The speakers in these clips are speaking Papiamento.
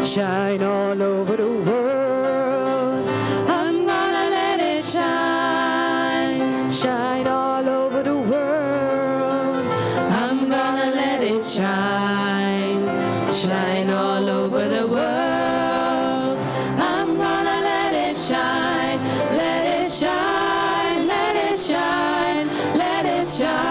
Shine all over the world. I'm gonna let it shine. Shine all over the world. I'm gonna let it shine. Shine all over the world. I'm gonna let it shine. Let it shine. Let it shine. Let it shine.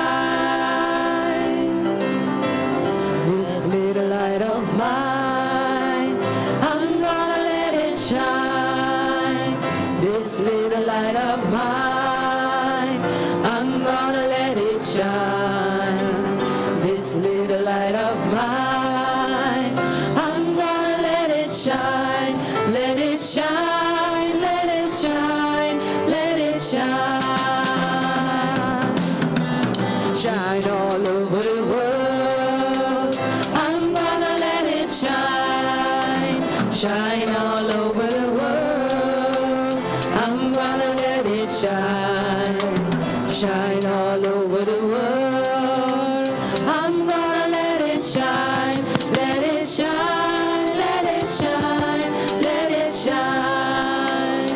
This little light of mine, I'm gonna let it shine. This little light of mine, I'm gonna let it shine. This little light of mine, I'm gonna let it shine. Let it shine, let it shine, let it shine. Shine all over the world. I'm gonna let it shine. Shine all over the world. I'm gonna let it shine. Shine all over the world. I'm gonna let it shine. Let it shine. Let it shine. Let it shine.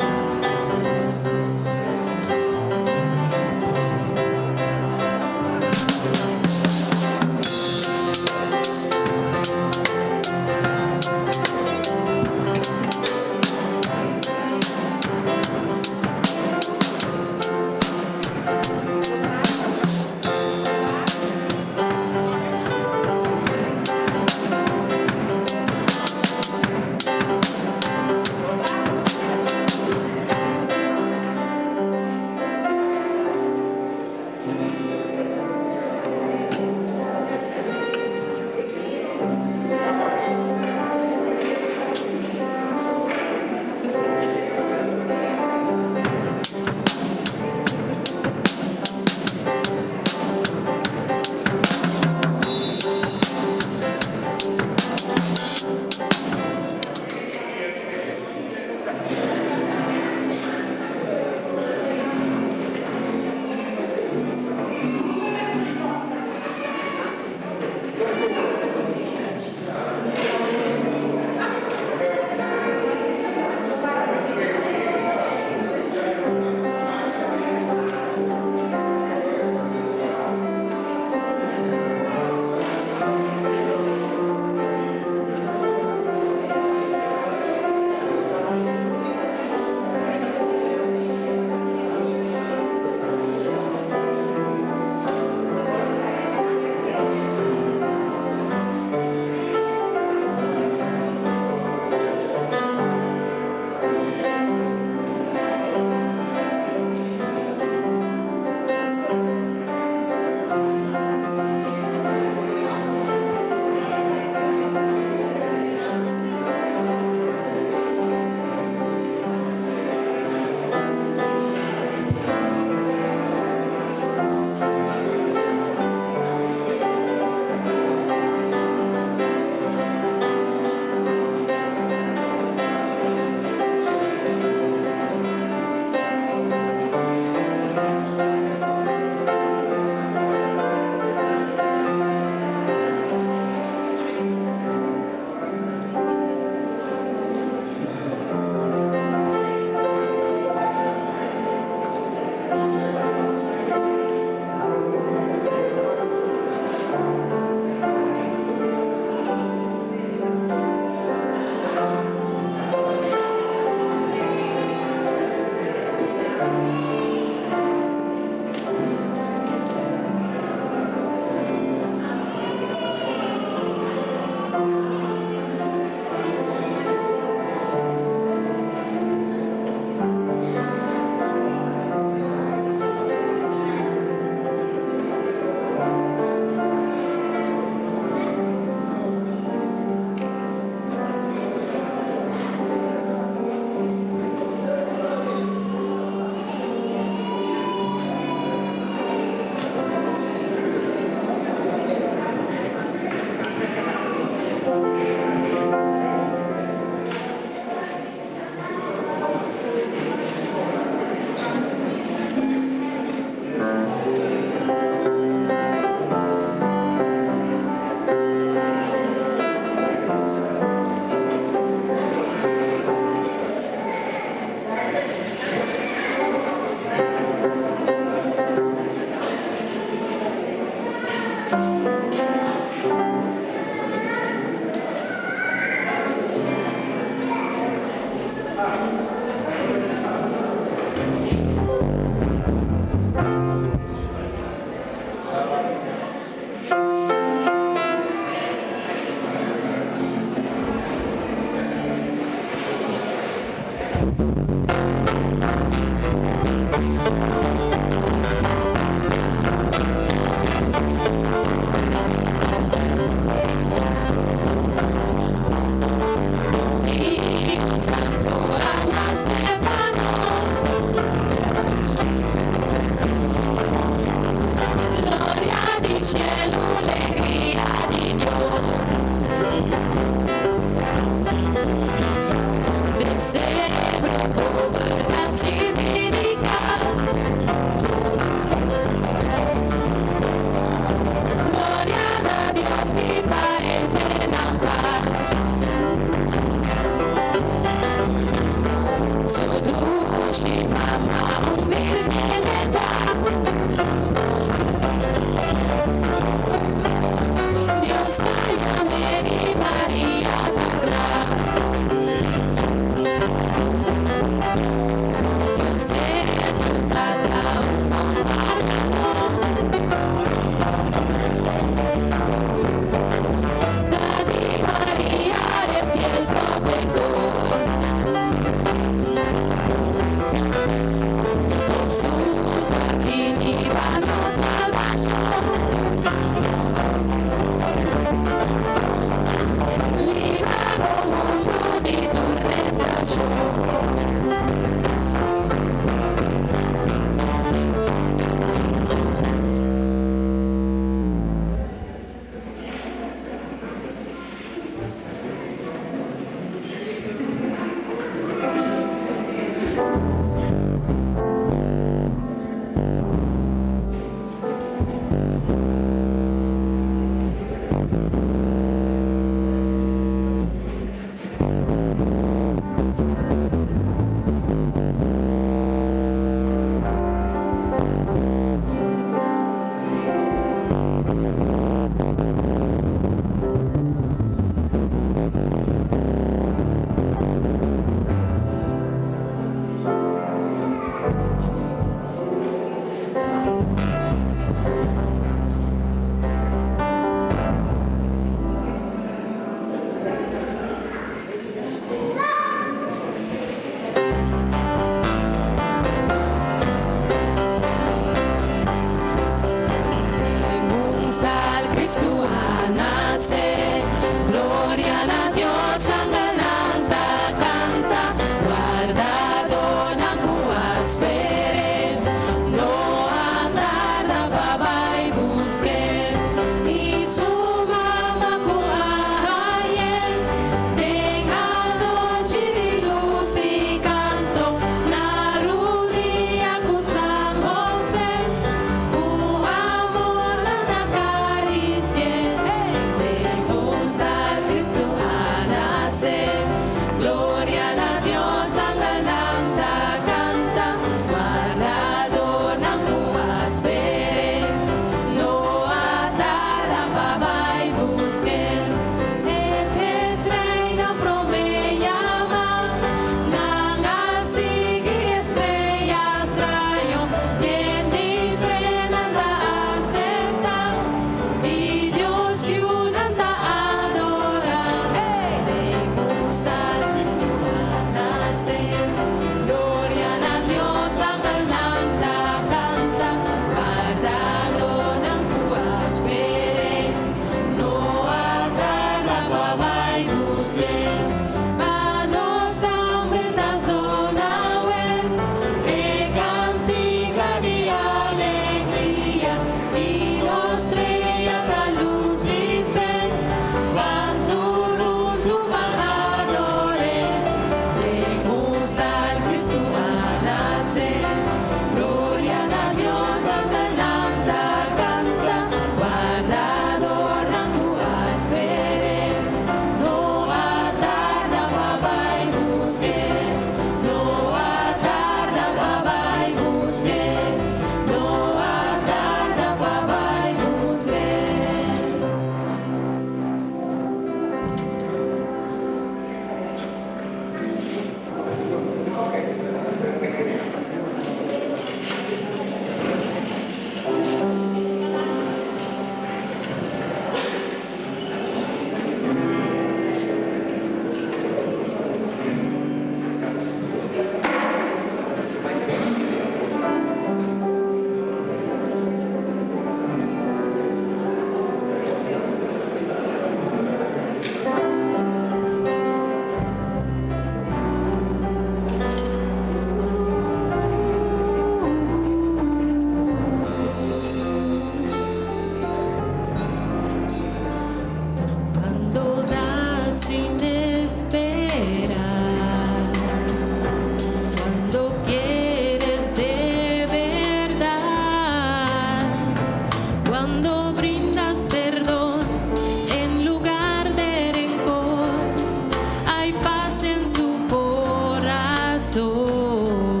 corazón.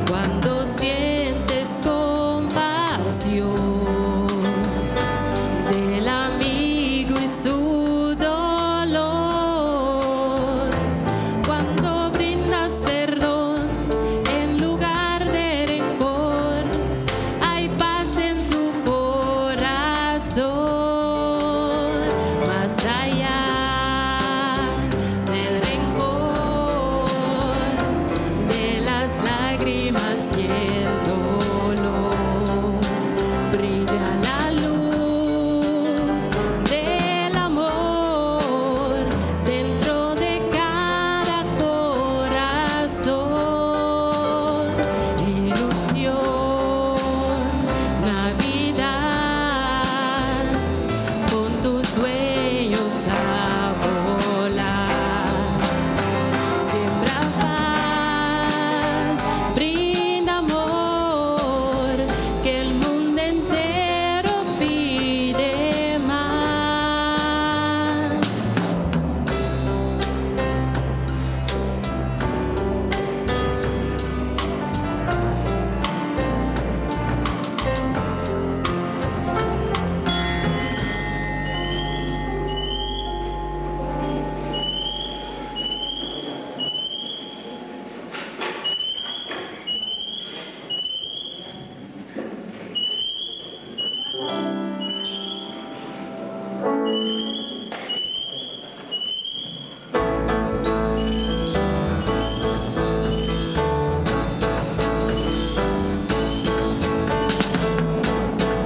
Cuando sientes compasión del amigo y su dolor, cuando brindas perdón en lugar de rencor, hay paz en tu corazón, más allá del rencor, de las lágrimas y el dolor. Brilla la luz del amor dentro de cada corazón. Ilusión, Navidad, con tus sueños a volar. Siembra paz, brinda amor, que el mundo entero pide mas.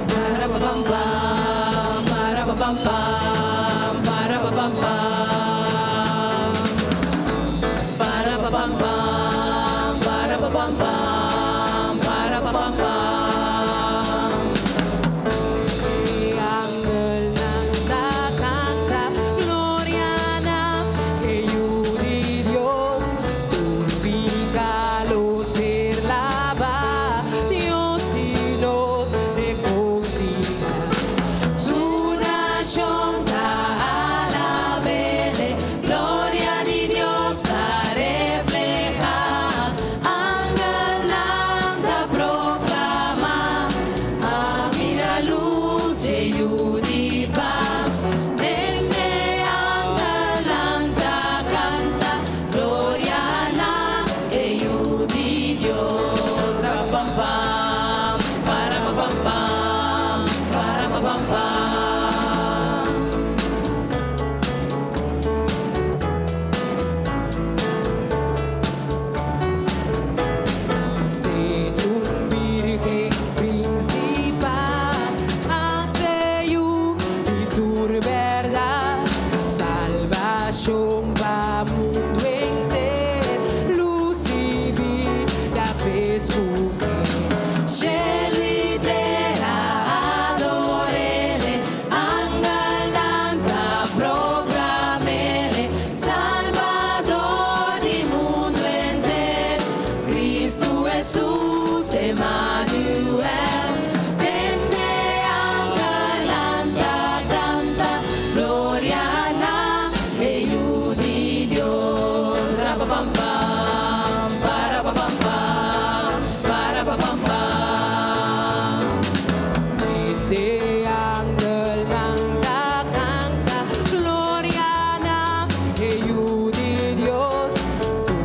Para-pa-pam-pam, para-pa-pam-pam, para-pa-pam-pam. Para-pa-pam-pam, para-pa-pam-pam, para-pa-pam-pam. E angelnan ta kanta, gloria na e Yu di Dios, tur piká lo ser labá, Dios i nos rekonsilia. Su nashon ta alab'E, gloria di Dios ta reflehá. Angelnan ta proklamá, a mira lus i di pas. Tende angelnan ta kanta, gloria na e Yu di Dios. Pam pam, para pam pam, para pam pam. Nase di un bírgen, Prens di pas, Nase Yu di tur bèrdat, Salbashon pa mundu henter, Lus i bida p'e skohe. Shelu i tera ador'E, angelnan ta proklam'E, Salbador di mundu henter, Kristu Hesus, Emanuel. Tende angelnan ta kanta, gloria na e Yu di Dios. Pam pam, para pam pam, para pam pam. Tende angelnan ta kanta, gloria na e Yu di Dios,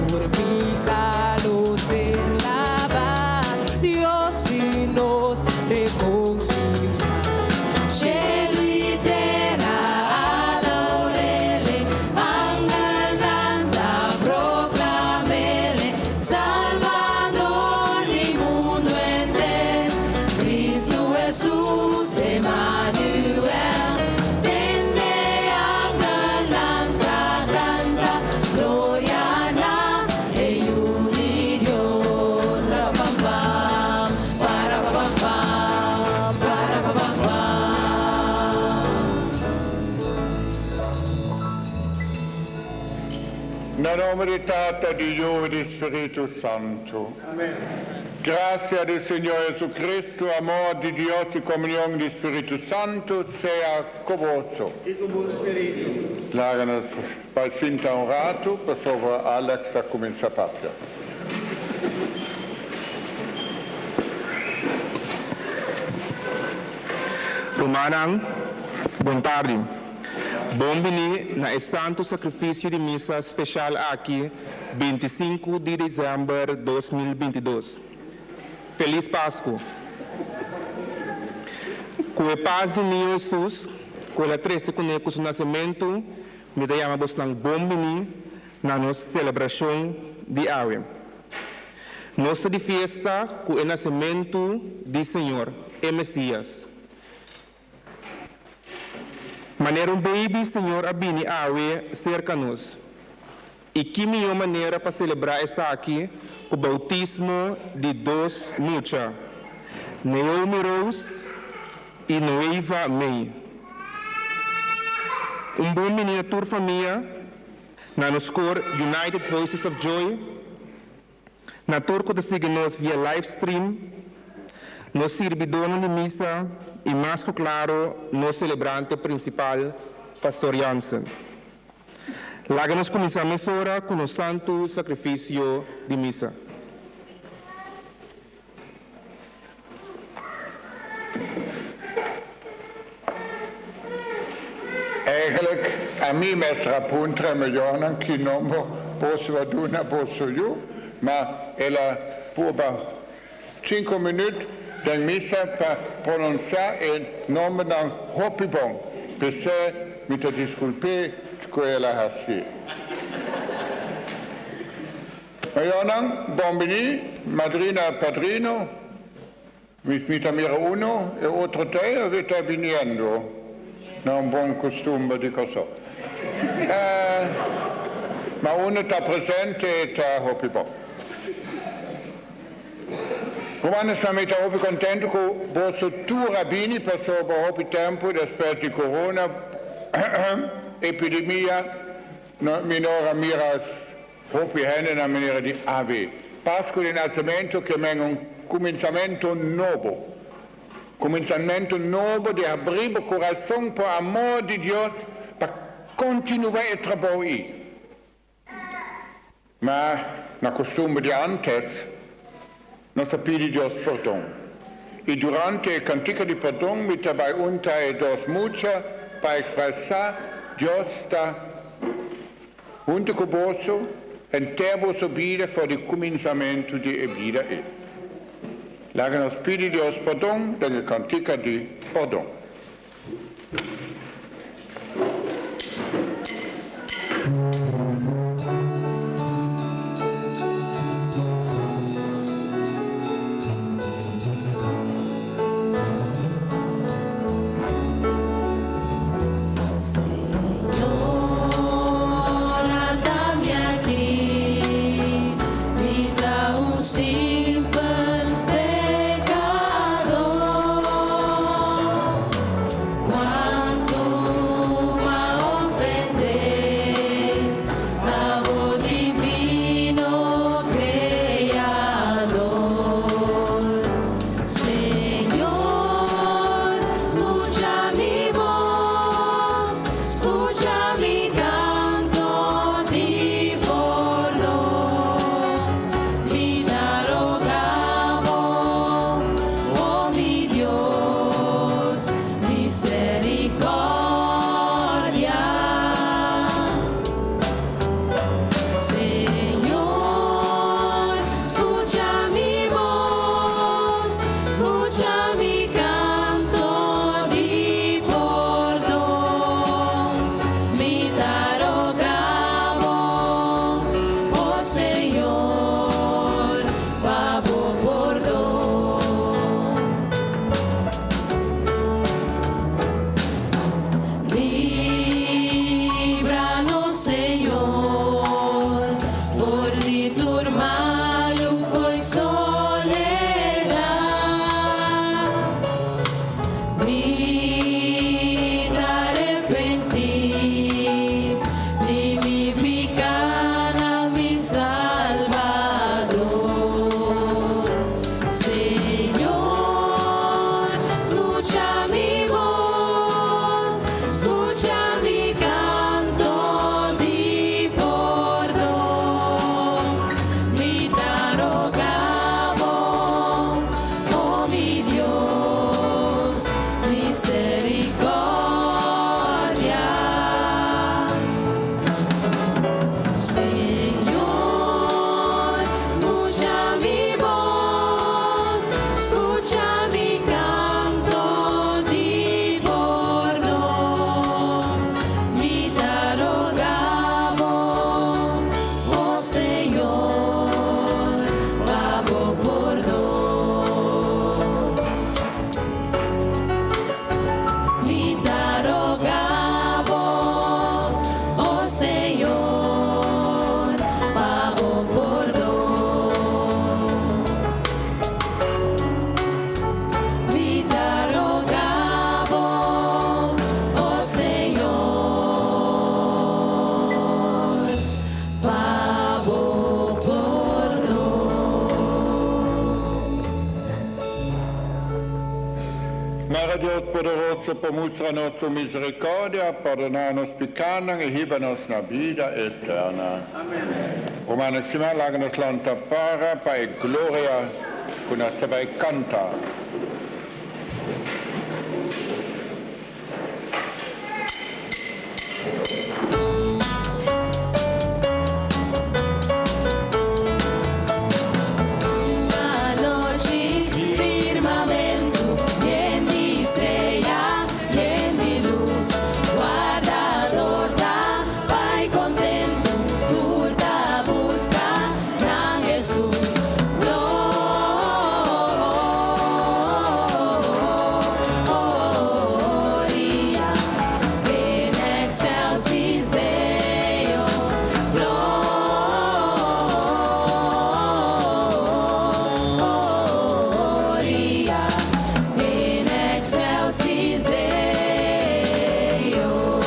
tur piká lo ser labá, Dios i nos rekonsilia. Shelu i tera ador'E, angelnan ta proklam'E, Salbador di mundu henter, Kristu Hesus, Emanuel. Tende angelnan ta kanta, gloria na e Yu di Dios. Pam pam, para pam pam, para pam pam. Nel nome di Tata, di Yu e di Spiritu Santu. Amen. Grasia di Señor Jesucristo, amor di Dios i komunion di Spiritu Santu sea ku boso. I ku bo spiritu. Laga nos bai sinta un ratu pasobra Alex ta kuminsá papia. Rumannan, bon tardi. Bon bini na e Santu Sakrifisio di Misa speshal aki, 25 di desèmber 2022. Felis Pasku! Ku e pas di Niño Hesus ku el a trese kuné ku su nasementu, mi ta yama bosnan bon bini na nos selebrashon di awe. Nos ta di fiesta ku e nasementu di Señor, e Mesias. Manera un baby Señor a bini awe serka nos. I ki mihó manera pa selebrá esaki ku boutismo di dos mucha, Naomi Rose i Noeva May. Un bon bini na tur famia na nos kor United Voices of Joy. Na tur ku ta sigui nos via live stream, nos sirbidónan di misa i mas ku klaro nos selebrante prinsipal, Pastor Jansen. Laga nos kuminsá mesora ku nos santu sakrifisio di misa. Eigenlijk ami mester a puntra e mayornan ki nomber boso a duna boso yu, ma el a purba cinco minuut den misa pa pronuncia e nombernan hopi bon, p'esei mi ta disculp'é cu el a haci. Mayornan, bon bini, madrina, padrino, mi ta mira uno e otro t'ei of e ta biniendo na un bon costumber di Kòrsou. Ma uno ta presente e ta hopi bon. Rumannan, mi ta hopi contento cu boso tur a bini pasobra hopi tempo despues di corona epidemia mi no a mira Hopi hende na manera di awe. Pasku di Nasementu ke men un kuminsamentu nobo. Kuminsamentu nobo di habri bo kurason pa amor di Dios pa kontinuá e trabou ei. Ma na kustumber di ántes, nos ta pidi Dios pordon. I durante e kantika di pordon mi ta bai unta e dos mucha pa ekspresá Dios ta Huntu ku boso, henter boso bida for di kuminsamentu di e bida ei. Laga nos pidi Dios pordon den e kantika di pordon. Señor, ata mi aki, mi ta un simpel pecador. Ora Dios poderoso por mustra nos su misericordia, pordoná nos pikánan i hiba nos na bida eterna. Rumannan stimá, laga nos lanta para pa e gloria ku nos ta bai kanta. Anochi firmamentu yen di strea, yen di lus, Wardador ta bai kontentu, tur ta buska nan Hesus. Gloria in excelsis Deo. Gloria in excelsis Deo.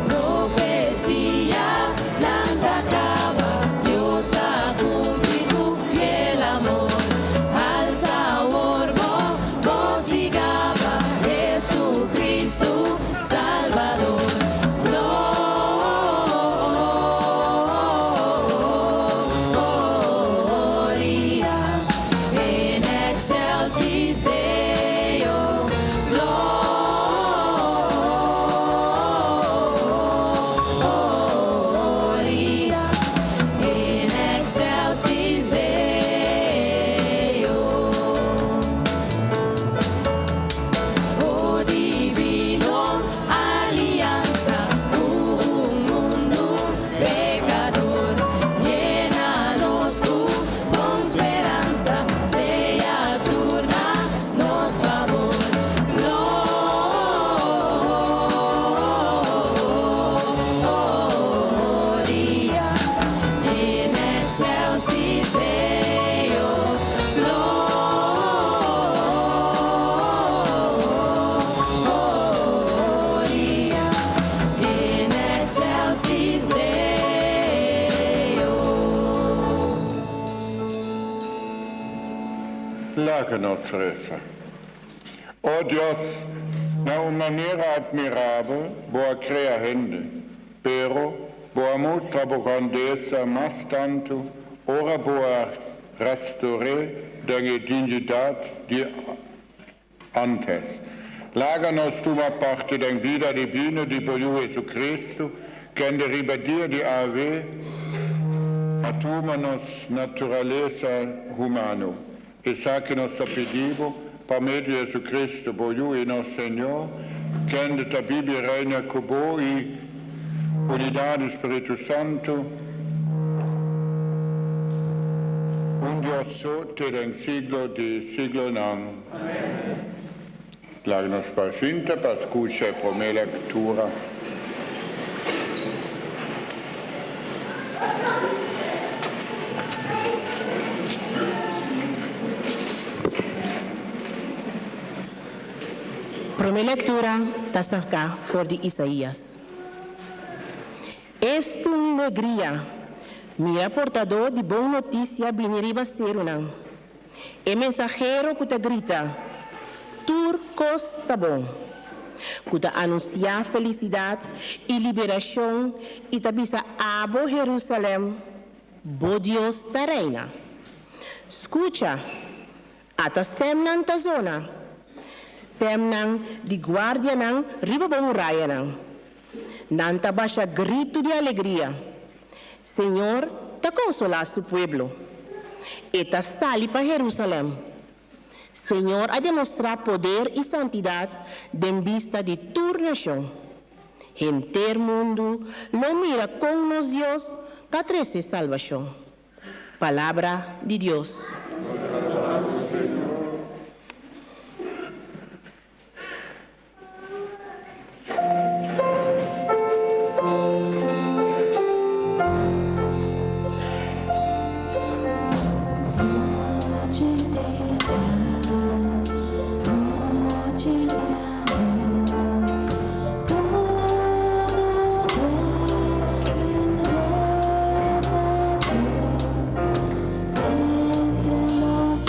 Profesia nan ta kaba, Dios ta kumpli ku fiel amor. Alsa awor bo bos i gaba Jesucristo Salbador. Gloria in excelsis Deo. Gloria in excelsis Deo. O divino aliansa ku un mundu pekador, yena nos ku bon speransa, sea tur na nos fabor. Gloria in excelsis Deo. Gloria in excelsis Deo. Laga nos resa. O Dios, na un manera admirabel bo a krea hende, pero bo a mustra bo grandesa mas tantu ora bo a restor'é den e dignidat di ántes. Laga nos tuma parti den bida dibino di bo Yu Jesucristo, kende riba dia di awe a tuma nos naturalesa humano. Esaki nos ta pidi bo pa medio di Jesucristo, bo Yu i nos Señor, kende ta biba i reina ku bo i unidat di Spiritu Santu, un Dios so te den siglo di siglonan. Laga nos pa sinta pa skucha e promé lektura. Promé lektura ta saká for di Isaías. Esta un legria! Mira portadó di bon notisia bini riba serunan. E mensahero ku ta grita, Tur kos ta bon! Ku ta anunsiá felisidat i liberashon i ta bisa abo, Herusalèm, Bo Dios ta reina! Skucha! Ata stèmnan ta zona, stèmnan di guardianan riba bo murayanan. Nan ta basha gritu di alegria. Señor ta konsolá su pueblo. E ta sali pa Herusalèm. Señor a demostrá poder i santidat den bista di tur nashon. Henter mundu lo mira kon nos Dios ta trese salbashon. Palabra di Dios. Nos ta alabá bo, Señor. Noche de paz, noche de amor, todo duerme entre los.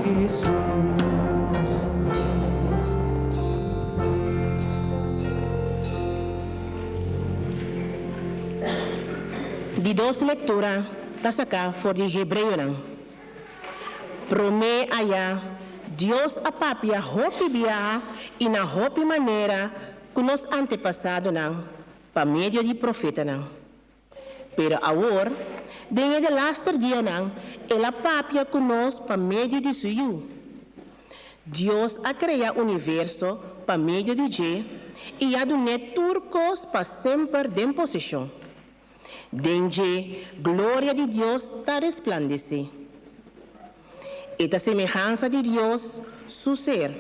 Hesus. Di dos lektura ta saká for di Hebreonan. Promé ayá, Dios a papia hopi biaha i na hopi manera ku nos antepasadonan pa medio di profetanan. Pero awor, den e delaster dianan, el a papia ku nos pa medio di su Yu. Dios a krea universo pa medio di dje i a dun'é tur kos pa semper den poseshon. Den dje gloria di Dios ta resplandesé. E ta semehansa di Dios su ser.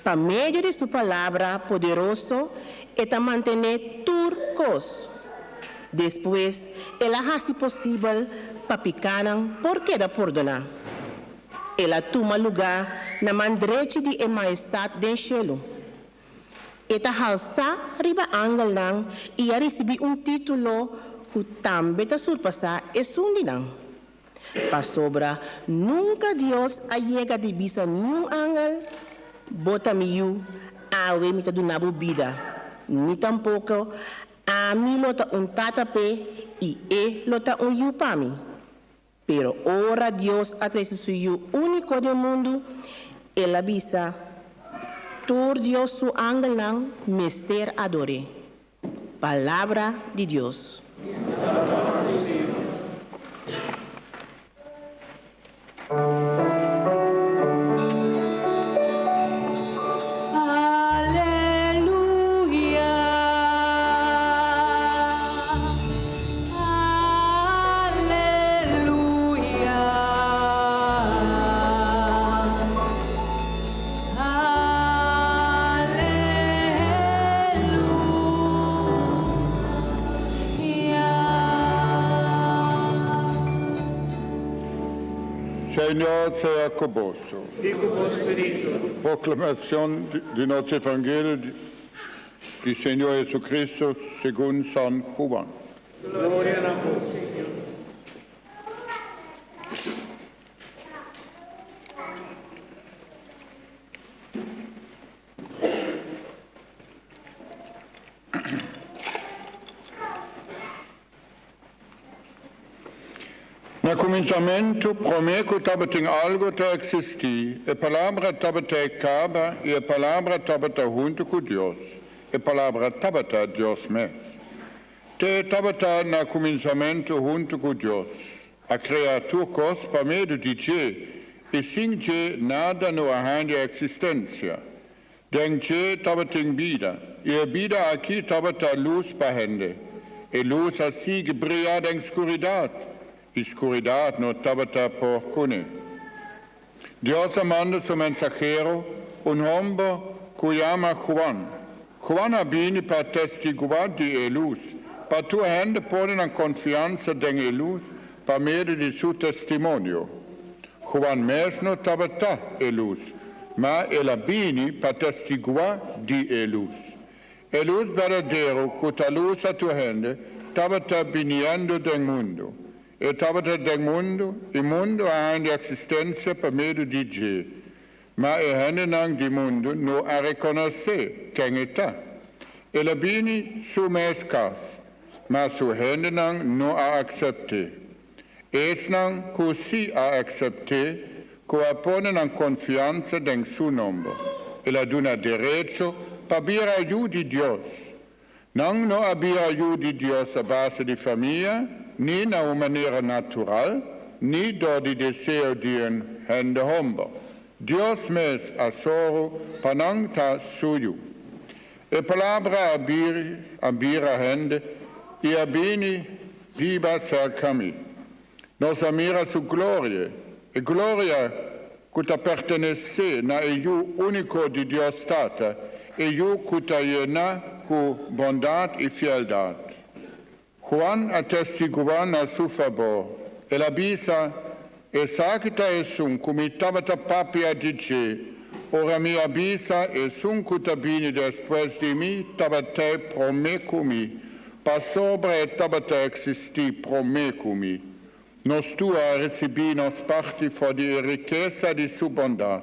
Pa medio di su palabra poderoso e ta mantené tur kos. Despues el a hasi posibel pa pikánan por keda pordoná. El a tuma lugá na man drechi di e Mahestat den shelu. E ta halsá riba angelnan i a risibí un título ku tambe ta surpasá esun di nan. Pasobra nunka Dios a yega di bisa niun angel, Bo ta mi yu, awe mi ta duna bo bida, ni tampoko, Ami lo ta un tata p'e i e lo ta un yu pa mi. Pero ora Dios a trese su Yu úniko den mundu, el a bisa, Tur Dios su angelnan mester ador'é. Palabra di Dios. Aleluya, aleluya, aleluya. Señor sea ku boso. I ku bo spiritu. Proclamacion di nos Evangelio di Señor Jesucristo segun San Juan. Gloria na bo, Señor. Na kuminsamentu, promé ku tabatin algu ta eksistí, e Palabra tabata e kaba i e Palabra tabata huntu ku Dios. E Palabra tabata Dios mes. Te e tabata na kuminsamentu huntu ku Dios. A krea tur kos pa medio di dje, i sin dje nada no a haña eksistensia. Den dje tabatin bida, i e bida aki tabata lus pa hende. E lus a sigui bria den skuridat, i skuridat no tabata por kuné. Dios a manda su mensahero, un hòmber ku yama Juan. Juan a bini pa testiguá di e lus, pa tur hende pone nan konfiansa den e lus pa medio di su testimonio. Juan mes no tabata e lus, ma el a bini pa testiguá di e lus. E lus berdadero ku ta lusa tur hende tabata biniendo den mundu. E tabata den mundu, i mundu a haña eksistensia pa medio di dje, ma e hendenan di mundu no a rekonosé ken e ta. El a bini su mes kas, ma su hendenan no a aksept'é. Esnan ku sí a aksept'é, ku a pone nan konfiansa den su nomber, el a duna derecho pa bira yu di Dios. Nan no a bira yu di Dios a base di famia, ni na un manera natural, ni dor di deseo di un hende homber. Dios mes a soru pa nan ta su yu. E Palabra a a bira hende i a bini biba serka mi. Nos a mira su gloria, e gloria ku ta pertenesé na e Yu úniko di Dios Tata, e Yu ku ta yená ku bondat i fieldat. Juan a testiguá na su fabor. El a bisa, Esaki ta esun ku mi tabata papia di dje, ora mi a bisa, Esun ku ta bini despues di mi tabat'ei promé ku mi, pasobra e tabata eksistí promé ku mi. Nos tur a risibí nos parti for di e rikesa di su bondat.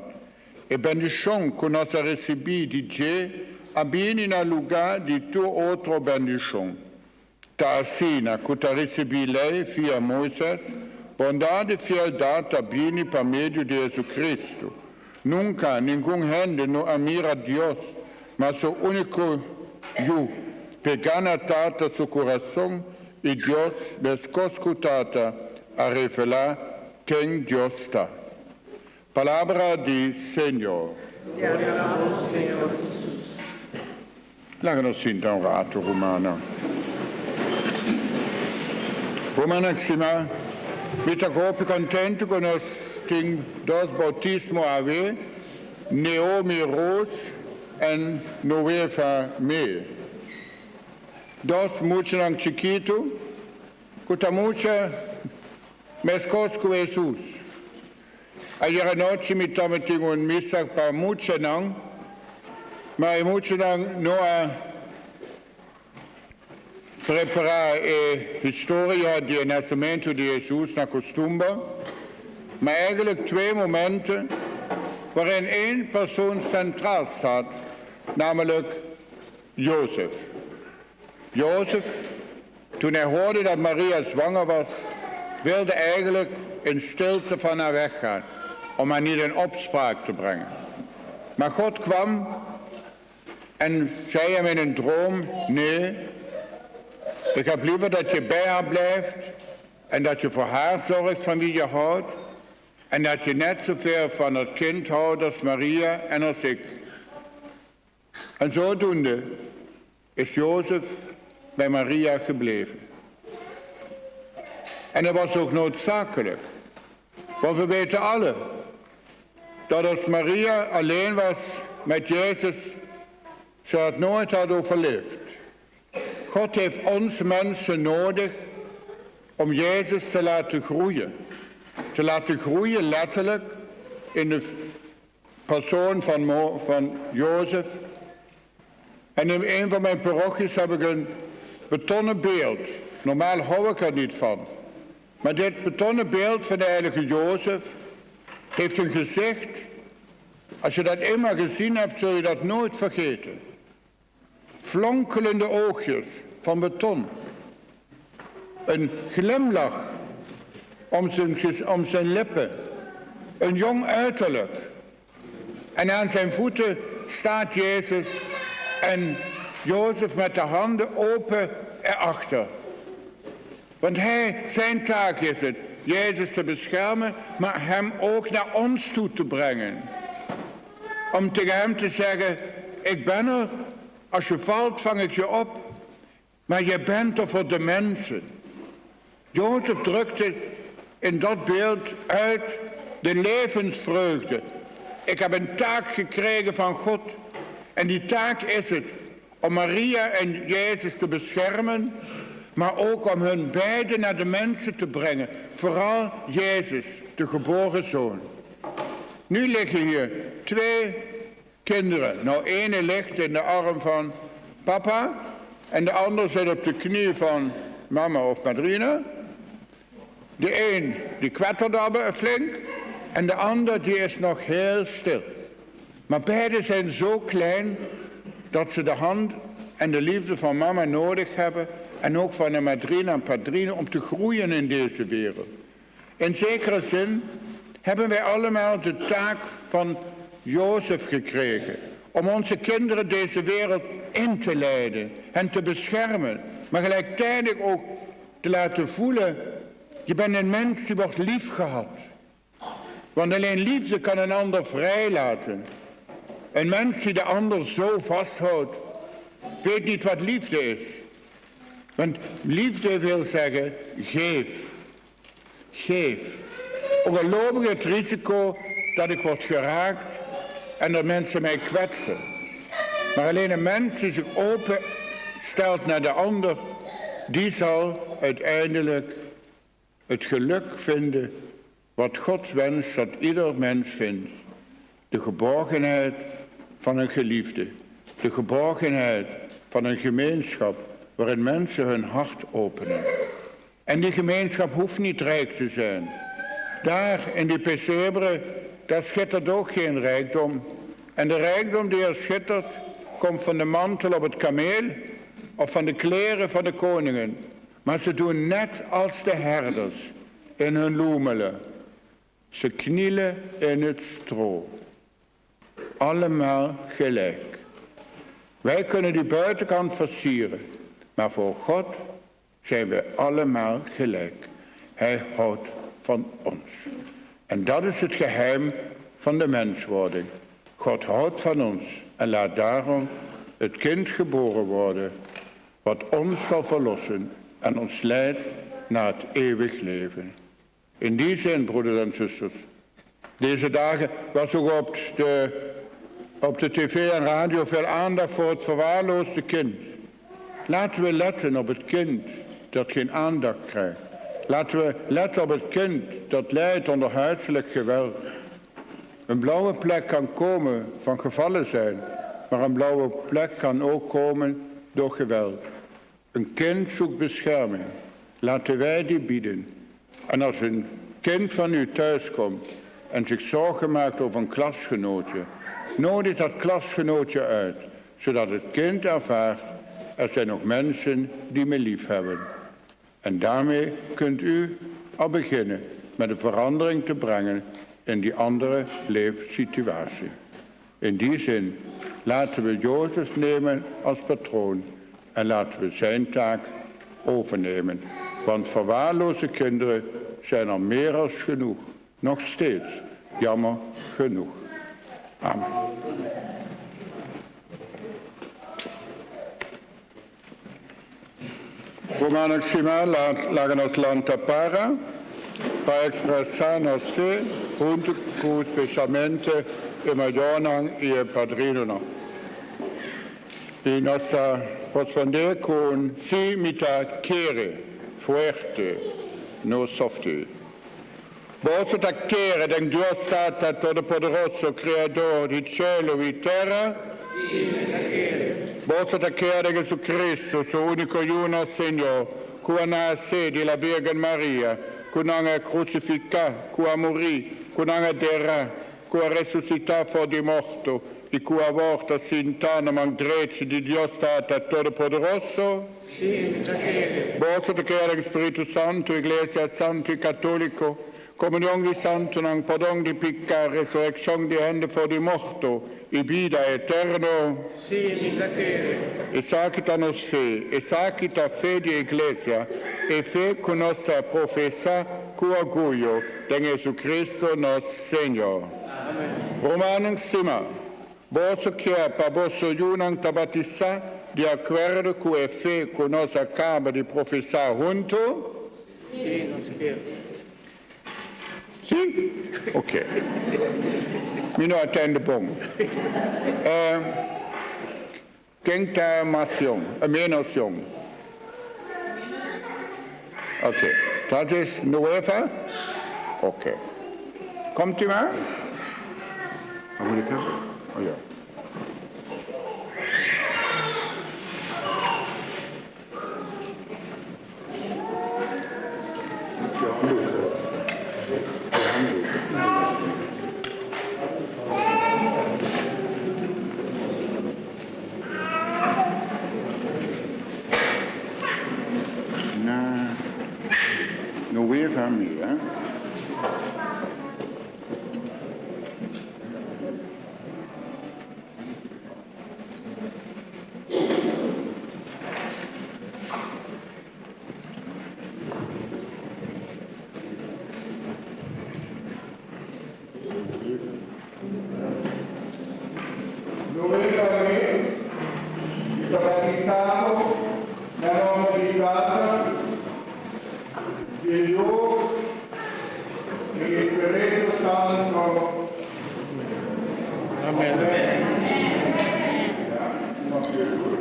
E bendishon ku nos a risibí di dje a bini na lugá di tur otro bendishon. Ta asina ku ta risibí Lei via Moises, bondat i fieldat ta bini pa medio di Hesukristu. Nunka ningun hende no a mira Dios, ma su úniko Yu, pegá na Tata su kurason, i Dios, meskos ku Tata, a revelá ken Dios ta. Palabra di Señor. Te alabamos, Señor Jesus. Laga nos sinta un ratu, rumannan. Rumannan stimá, mi ta hopi kontentu ku nos tin dos boutismo awe, Neomi Roos en Noefa Mee. Dos muchanan chikitu ku ta mucha meskos ku Hesus. Ayer anochi mi tabatin un misa pa muchanan, ma e muchanan no a prepará e historia di e nasementu di Hesus na kustumber, ma eigenlijk twee momenten waarin één persoon centraal staat, namelijk Jozef. Jozef, toen hij hoorde dat Maria zwanger was, wilde eigenlijk in stilte van haar weggaan, om haar niet in opspraak te brengen. Maar God kwam en zei hem in een droom, nee, ik heb liever dat je bij haar blijft en dat je voor haar zorgt van wie je houdt en dat je net zoveel van het kind houdt als Maria en als ik. En zodoende is Jozef bij Maria gebleven. En dat was ook noodzakelijk, want we weten alle dat als Maria alleen was met Jezus, ze het nooit had overleefd. God heeft ons mensen nodig om Jezus te laten groeien. Te laten groeien letterlijk in de persoon van, Mo, van Jozef. En in een van mijn parochies heb ik een betonnen beeld. Normaal hou ik er niet van. Maar dit betonnen beeld van de heilige Jozef heeft een gezicht. Als je dat eenmaal gezien hebt, zul je dat nooit vergeten. Flonkelende oogjes van beton. Een glimlach om zijn, om zijn lippen. Een jong uiterlijk. En aan zijn voeten staat Jezus en Jozef met de handen open erachter. Want hij, zijn taak is het, Jezus te beschermen, maar hem ook naar ons toe te brengen. Om tegen hem te zeggen, ik ben er, als je valt vang ik je op, maar je bent er voor de mensen. Jozef drukte in dat beeld uit de levensvreugde. Ik heb een taak gekregen van God. En die taak is het om Maria en Jezus te beschermen, maar ook om hun beiden naar de mensen te brengen. Vooral Jezus, de geboren zoon. Nu liggen hier twee kinderen. Nou, ene ligt in de arm van papa en de ander zit op de knie van mama of madrina. De een die kwettert al flink en de ander die is nog heel stil. Maar beide zijn zo klein dat ze de hand en de liefde van mama nodig hebben en ook van de madrina en padrino om te groeien in deze wereld. In zekere zin hebben wij allemaal de taak van Jozef gekregen om onze kinderen deze wereld in te leiden en te beschermen, maar gelijktijdig ook te laten voelen, je bent een mens die wordt liefgehad. Want alleen liefde kan een ander vrijlaten. Een mens die de ander zo vasthoudt, weet niet wat liefde is. Want liefde wil zeggen, geef. Geef. Ook al loop ik het risico dat ik word geraakt en dat mensen mij kwetsen. Maar alleen een mens die zich open stelt naar de ander, die zal uiteindelijk het geluk vinden wat God wenst dat ieder mens vindt. De geborgenheid van een geliefde. De geborgenheid van een gemeenschap waarin mensen hun hart openen. En die gemeenschap hoeft niet rijk te zijn. Daar in die pesebre, daar schittert ook geen rijkdom. En de rijkdom die er schittert, komt van de mantel op het kameel of van de kleren van de koningen. Maar ze doen net als de herders in hun loemelen. Ze knielen in het stro. Allemaal gelijk. Wij kunnen die buitenkant versieren, maar voor God zijn we allemaal gelijk. Hij houdt van ons. En dat is het geheim van de menswording. God houdt van ons en laat daarom het kind geboren worden, wat ons zal verlossen en ons leidt naar het eeuwig leven. In die zin, broeders en zusters, deze dagen was ook op de, op de tv en radio veel aandacht voor het verwaarloosde kind. Laten we letten op het kind dat geen aandacht krijgt. Laten we letten op het kind dat lijdt onder huiselijk geweld. Een blauwe plek kan komen van gevallen zijn, maar een blauwe plek kan ook komen door geweld. Een kind zoekt bescherming. Laten wij die bieden. En als een kind van u thuiskomt en zich zorgen maakt over een klasgenootje, nodig dat klasgenootje uit, zodat het kind ervaart, er zijn nog mensen die me lief hebben. En daarmee kunt u al beginnen met een verandering te brengen in die andere leefsituatie. In die zin laten we Jozef nemen als patroon en laten we zijn taak overnemen. Want verwaarloze kinderen zijn er meer als genoeg. Nog steeds, jammer genoeg. Amen. Romanos stima laga nos lanta para pa expresa nos fe hunto cu specialmente e mayornan y e padrinonan. Y nos ta responde cu un si mi ta kere, fuerte, no softi. Boso ta kere den Dios Tata Todopoderoso, Creador di cielo y tera? Si, mi ta kere. Boso ta kere den Jesucristo, su unico Yu nos Señor, cu a nace di la Birgen Maria, cu nan a crucifica, cu a muri, cu nan a dera, cu a resucita for di morto, y cu awor ta sinta na man drechi di Dios Tata Todopoderoso? Sí, mi ta kere. Boso ta kere den Spiritu Santo, Iglesia Santo y Catolico, comunion di santonan, pordon di pica, resurreccion di hende for di morto y bida eterno? Sí, mi ta kere. Esaki ta nos fe, esaki ta fe di e Iglesia, e fe cu nos ta profesa cu orguyo den Jesucristo nos Señor. Amen. Rumannan stimá, boso kier pa boso yunan ta batisá di akuerdo ku e fe ku nos a kaba di profesá huntu? Sí, nos kier. Sí? Oké. Mi no a tende bon. Ken ta mas yong? Menos yong? Ok. Dat is Nueva? Ok. Komt u maar. Wat moet ik hebben? Oh ja. Na Nueva Mia. Nueva mi, mi ta batisa bo na nomber di Tata, di Yu i di Spiritu Santo. Amen. Ja, nog weer goed.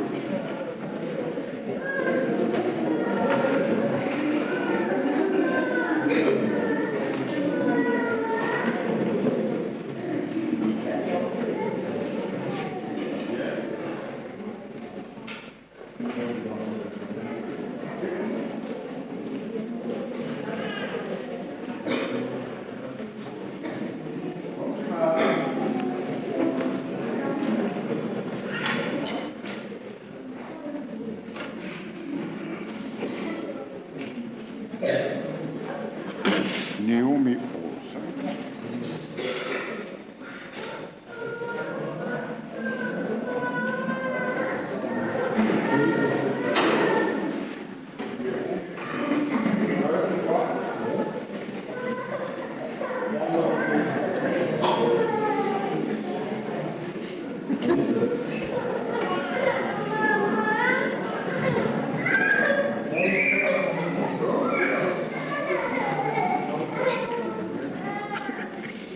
mi bolsa.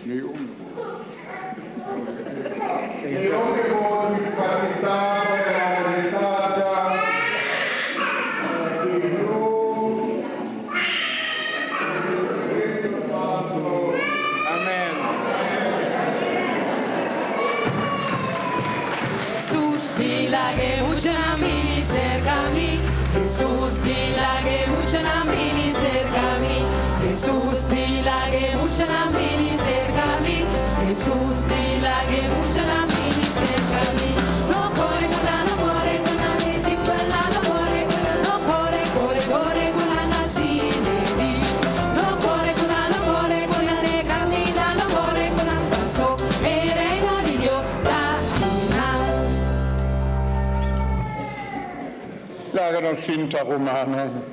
Ni un Mi hopi por enfatisá e nomber di Tata, di Yu i di Spiritu Santu. Amen. Jesús di lag'e muchanan bini serka mi Jesús di lag'e muchanan bini serka mi Jesús di lag'e muchanan bini serka mi Jesús di lag'e muchanan bini serka mi No kore ku nan, no kore ku nan Disipelnan no kore ku nan No kore, kore, kore ku nan Asina e di No kore ku nan, no kore ku nan E kaminda no kore ku nan Paso e reino di Dios ta akinan. Laga nos sinta rumannan,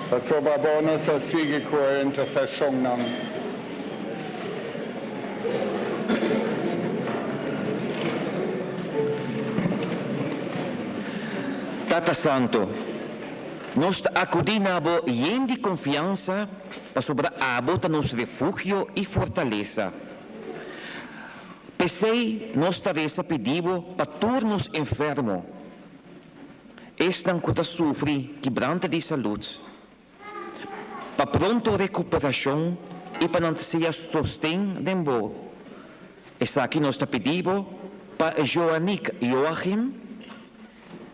pasobra bo nos a sigui ku e interseshonnan. Tata Santo, nos ta akudí na bo yen di konfiansa pasobra abo ta nos refugio i fortalesa. P'esei nos ta resa pidi bo pa tur nos enfermo, esnan ku ta sufri kibrante di salud, pa pronto rekuperashon i pa nan ta sea sosten den bo. Esaki nos ta pidi bo pa Joanique Joachim,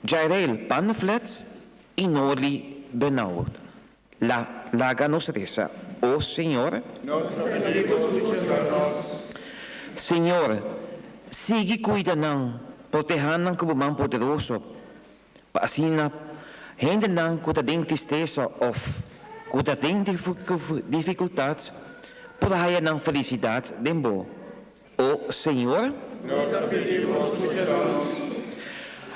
Jairel Panneflet i Norly Benaud. La laga nos resa, O Señor. Nos ta pidi bo skucha nos. Señor, sigui kuida nan, protehá nan ku bo man poderoso, pa asina hendenan ku ta den tristesa òf ku ta den difikultat por haya nan felisidat den bo. O Señor. Nos ta pidi bo skucha nos.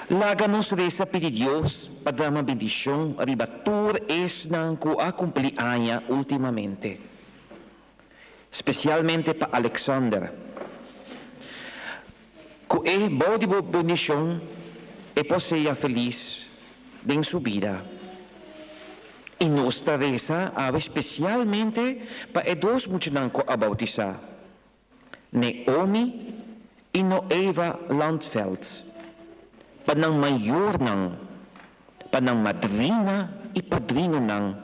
Laga nos resa pidi Dios pa drama bendishon riba tur esnan ku a kumpli aña ultimamente, spesialmente pa Alexander. Ku e bou di bo bendishon e por sea felis den su bida. I nos ta resa awe spesialmente pa e dos muchanan ku a boutisá. Neomi i Noeva Landveld, pa nan mayornan, pa nan madrina i padrinonan,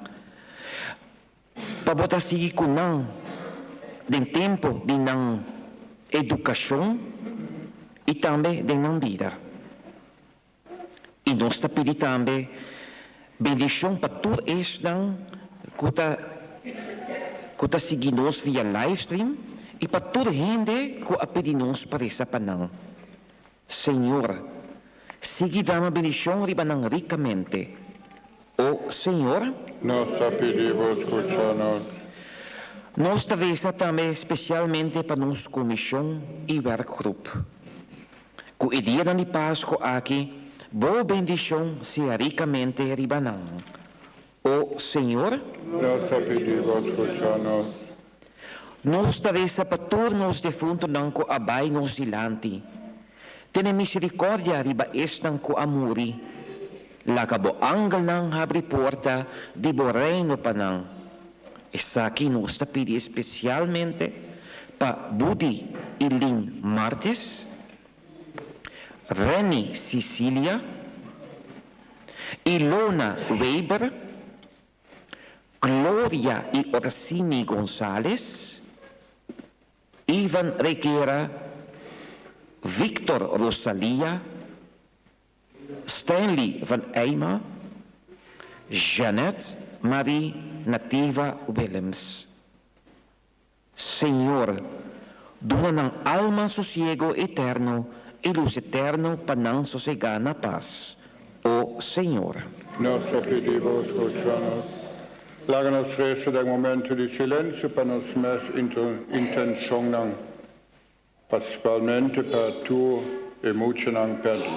pa bo ta sigui ku nan den tempu di nan edukashon i tambe den nan bida. I nos ta pidi tambe bendishon pa tur esnan ku ta ku ta sigui nos via livestream i pa tur hende ku a pidi nos pa resa pa nan. Señor, sigui dama bendishon riba nan rikamente. O Señor. Nos ta pidi Bo skucha nos. Nos ta resa tambe spesialmente pa nos komishon i wèrkgrup. Ku e dianan di Pasko aki Bo bendishon sea rikamente riba nan. O Señor. Nos ta pidi Bo skucha nos. Nos ta resa pa tur nos defuntonan ku a bai nos dilanti. Tene misericordia riba esnan ku a muri. Laga bo angelnan habri porta di bo reino pa nan. Esaki nos ta pidi especialmente pa Budi i Lynn Martes, Renny Cicilia, Ilona Weber, Gloria i Orsini Gonzales, Ivan Reguera, Victor Rosalia, Stanley van Eyma, Jeannette Marie Nativa Willems. Señor, duna nan alma sosiego eterno i lus eterno pa nan sosegá na pas. O Señor. Nos ta pidi Bo, skucha nos. Laga nos resa den momento di silensio pa nos mes intenshonnan, parsibalmente pa tur e muchanan pèrdí.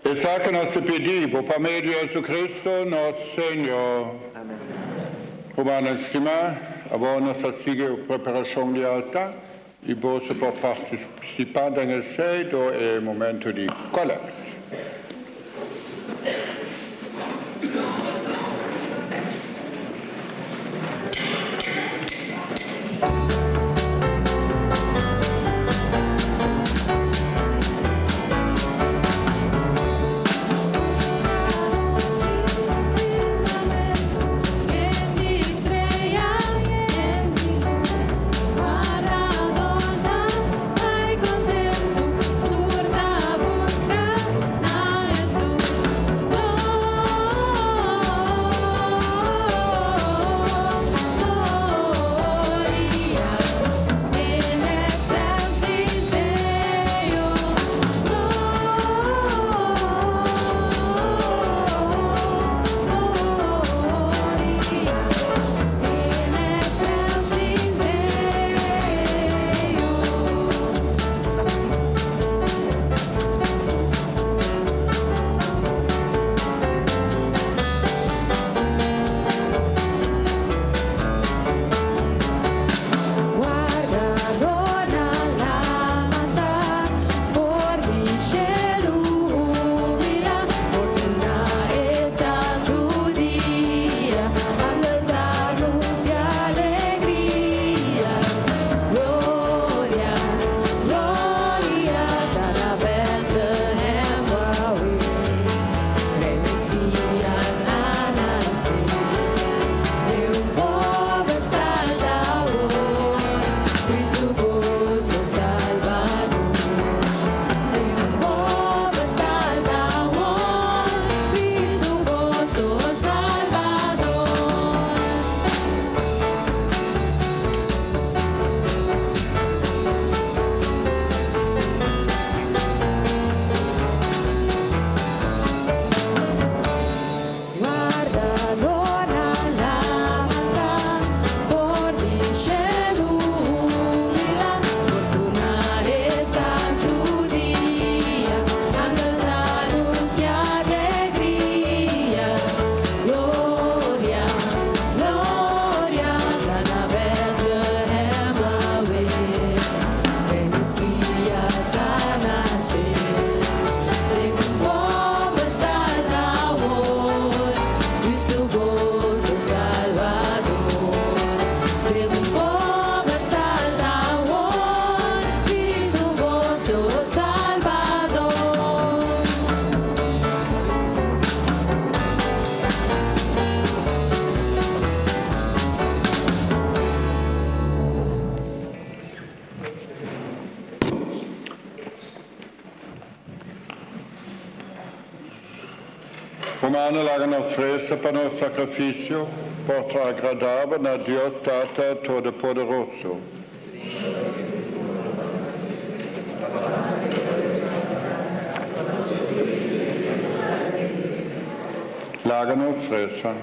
Esaki nos ta pidi Bo pa medio di Jesucristo nos Señor. Amen. Rumannan stimá, awor nos ta sigui e preparashon di altar i boso por partisipá den esei door e momento di collect. Rumannan, laga nos resa pa nos sakrifisio por ta agradabel na Dios Tata Todopoderoso. Laga nos resa.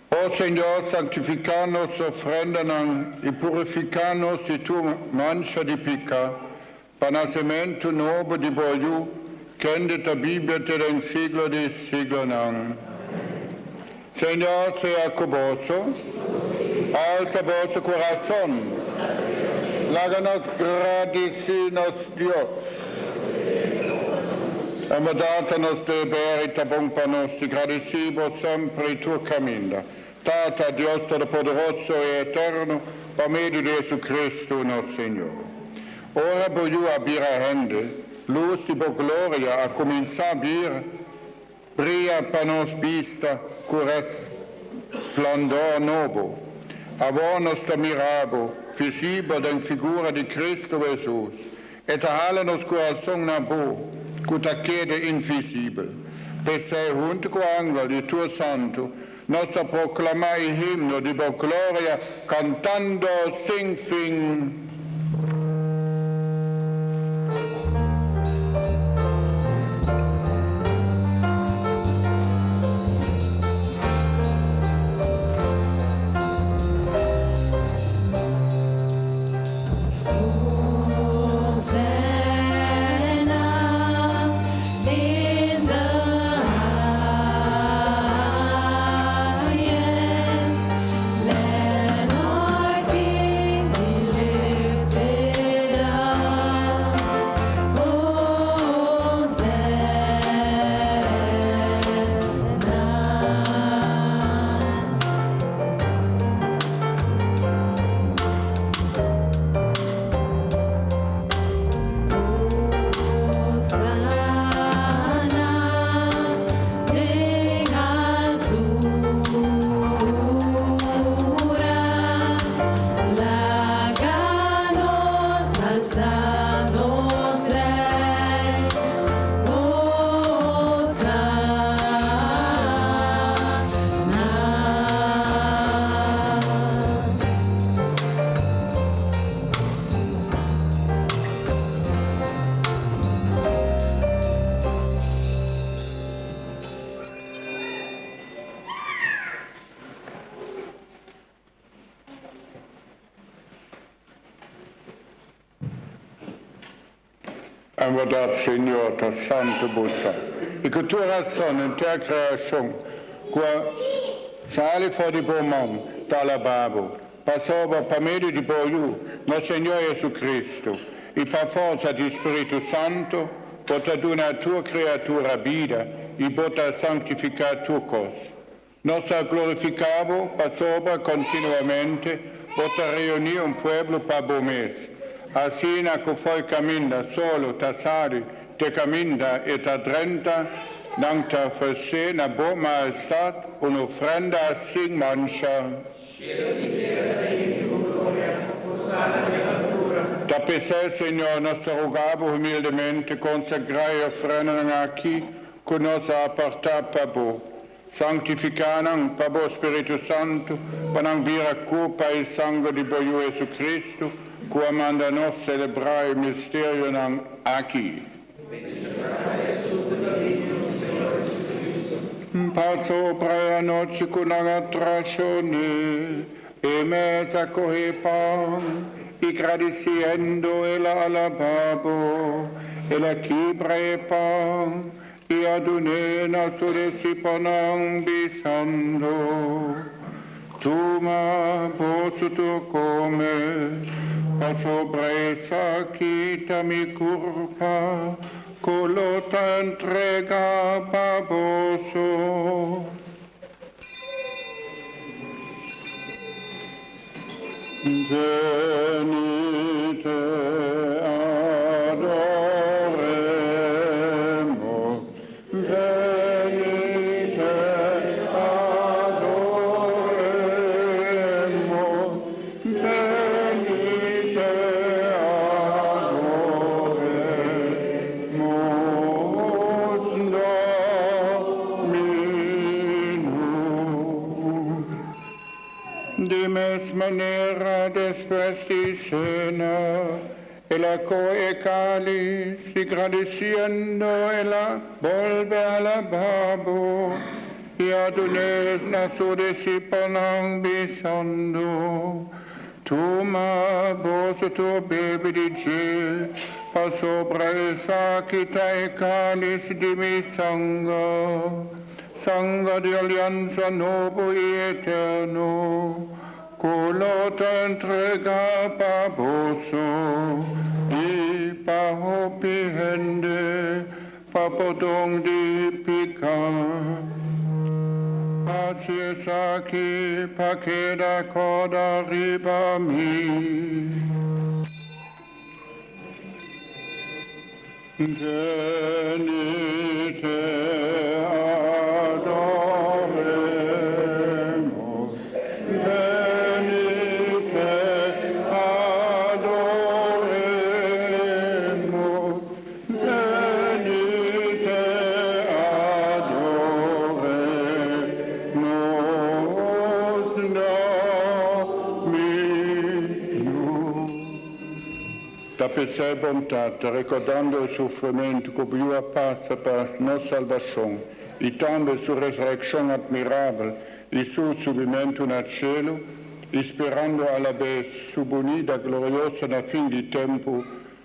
O Señor, santifiká nos ofrendanan i purifiká nos di tur mancha di piká, pa nasementu nobo di bo Yu, kende ta biba te den siglo di siglonan. Señor sea ku boso. Alsa boso kurason. Laga nos gradisí nos Dios. En bèrdat ta nos deber i ta bon pa nos di gradisí bo semper i tur kaminda, Tata, Dios Todopoderoso i Eterno, pa medio di Jesucristo nos Señor. Ora bo Yu a bira hende, lus di bo gloria a kuminsá bir bria pa nos bista ku resplandor nobo. Awor nos ta mira bo, visibel den figura di Cristo Jesus. E ta hala nos kurason na bo, ku ta keda invisibel. P'esei, huntu ku angel i tur santu, nos ta proklamá e himno di bo gloria, kantando sin fin. En bèrdat, Señor, ta santu bo ta, i ku tur rason henter kreashon ku a sali for di bo man ta alabá bo, pasobra pa medio di bo Yu, nos Señor JesuCristo, i pa forsa di Spiritu Santu, bo ta duna tur kreatura bida i bo ta sanktifiká tur kos. Nos ta glorifiká bo pasobra kontinuamente bo ta reuní un pueblo pa bo mes, asina ku fo'i kaminda solo ta sali te kaminda e ta drenta, nan ta ofresé na bo Mahestat un ofrenda sin mancha. Ta p'esei, Señor, nos ta roga bo humildemente, konsagrá e ofrendanan aki ku nos a apartá pa bo. Sanctifica nan pa bo Spiritu Santu, pa nan bira curpa i sanger di bo Yu Jesucristo, cu a manda nos celebra e misterionan aki. Pasobra e anochi cu nan a tracion'é, e mes a coge pan, i gradiciendo el a alaba bo, el a kibra e pan, I a dun'é na su disipelnan, bisando, Tuma, boso tur kome, pasobra esaki ta mi kurpa, ku lo ta entregá pa boso. Venite adoremos, venite adoremos, venite adoremos Dominum. Di mes manera, despues di sena, el a kohe e kalis, i gradisiendo el a bolbe alabá bo, i a dun'é na su disipelnan, bisando, Tuma, boso tur bebe di dje, pasobra esaki ta e kalis di mi sanger. Sanger di aliansa nobo i eterno, ku lo ta entregá pa boso i pa hopi hende pa pordon di piká. Hasi esaki pa keda kòrda riba mi. Venite adoremos, venite adoremos, venite adoremos Dominum. Ta p'esei bon Tata, rekordando e sufrimentu ku bo Yu a pasa pa nos salbashon, i tambe su resurekshon atmirabel i su subimentu na shelu, i sperando alabes su bunida glorioso na fin di tempu,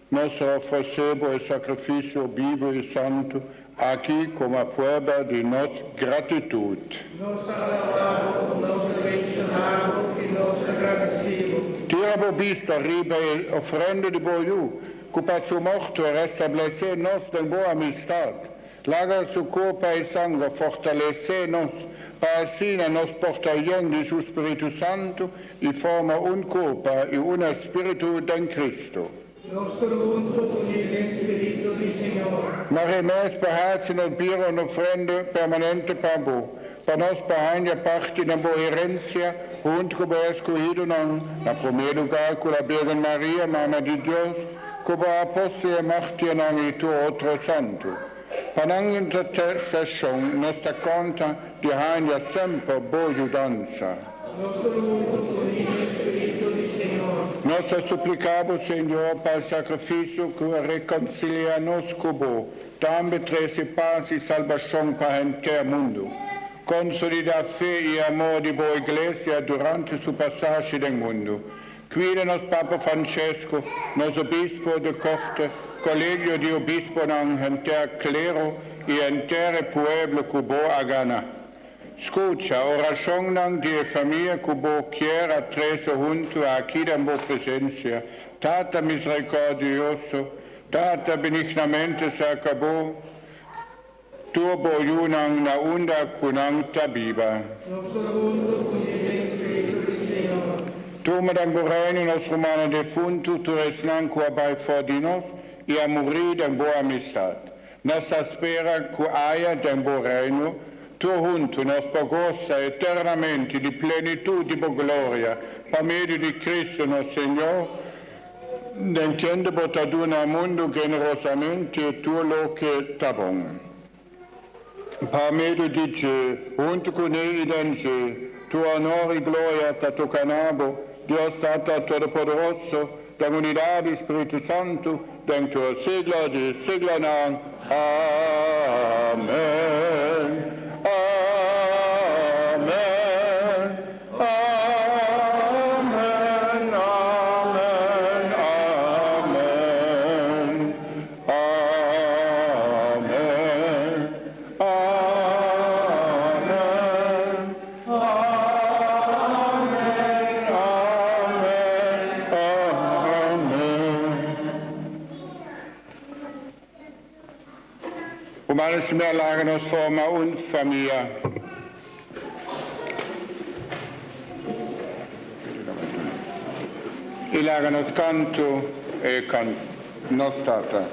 nos ta ofresé bo e sakrifisio bibu i santu aki komo prueba di nos gratitut. Nos ta alabá bo, nos ta bendishoná bo i nos ta gradisí bo. Tira bo bista riba e ofrenda di bo Yu, ku pa su morto a restablesé nos den bo amistat. Laga su kurpa i sanger fortalesé nos, pa asina nos por ta yen di su Spiritu Santu i forma un kurpa i un espiritu den Cristo. Nos tur hunto uní den Spiritu di Señor. Mare mes pa haci nos bira un ofrenda permanente pa Bo, pa nos por hanja parti den Bo herencia hunto cu Bo escohidonan, na prome lugar cu la Birgen Maria, Mama di Dios, cu Bo apostel e martirnan y tur otro santo. Pa nan intercesion nos ta conta di hanja semper Bo yudansa. Nos tur huntu uní den Spiritu di Señor. Nos ta supliká bo, Señor, pa e sakrifisio ku a rekonsiliá nos ku bo, tambe trese pas i salbashon pa henter mundu. Konsolidá fe i amor di bo Iglesia durante su pasashi den mundu. Kuida nos Papa Francesco, nos Obispo de Korte, Kolegio di Obisponan, henter klero i henter e pueblo ku Bo a gana. Skucha orashonnan di e famia ku Bo kier a trese huntu aki den Bo presensia. Tata miserikòrdioso, Tata benignamente serka Bo tur Bo yunan na unda ku nan ta biba. Nos tur huntu uní den Spiritu di Señor. Tuma den Bo Reino nos rumannan defuntu, tur esnan ku a bai for di nos i a muri den Bo amistat. Nos ta spera ku aya den Bo Reino, tur huntu nos por gosa eternamente di plenitut di Bo gloria, pa medio di Cristo nos Señor, den kende Bo ta duna mundu generosamente tur loke ta bon. Pa medio di dje, huntu kuné i den dje, tur honor i gloria ta toka na Bo, Dios Tata Todopoderoso, den unidat di Spiritu Santu, den tur siglo di siglonan. Amen. Amen. Amen. Amen. Amen. Amen. Amen. Amen. Amen. Amen. Rumannan stimá, laga nos forma un famia. I laga nos kantu e kan Nos Tata.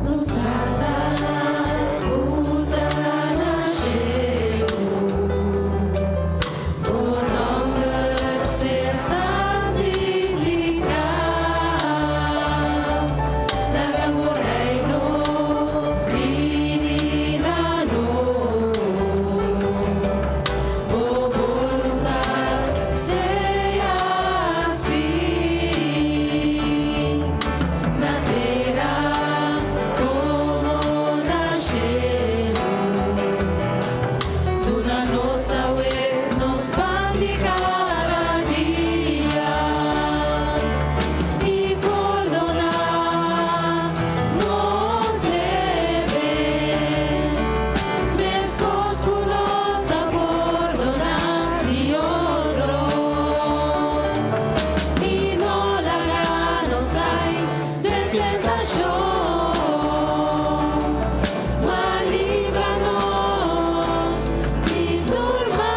Nos Tata ku ta na shelu, Bo nòmber sea santifiká, laga Bo reino bini na nos, Bo boluntat sea hasí na tera komo na shelu. Duna nos awe nos pan di kada dia, i pordoná nos debe, meskos ku nos ta pordoná di otro. I no laga nos kai den tentashon, ma libra nos di tur malu.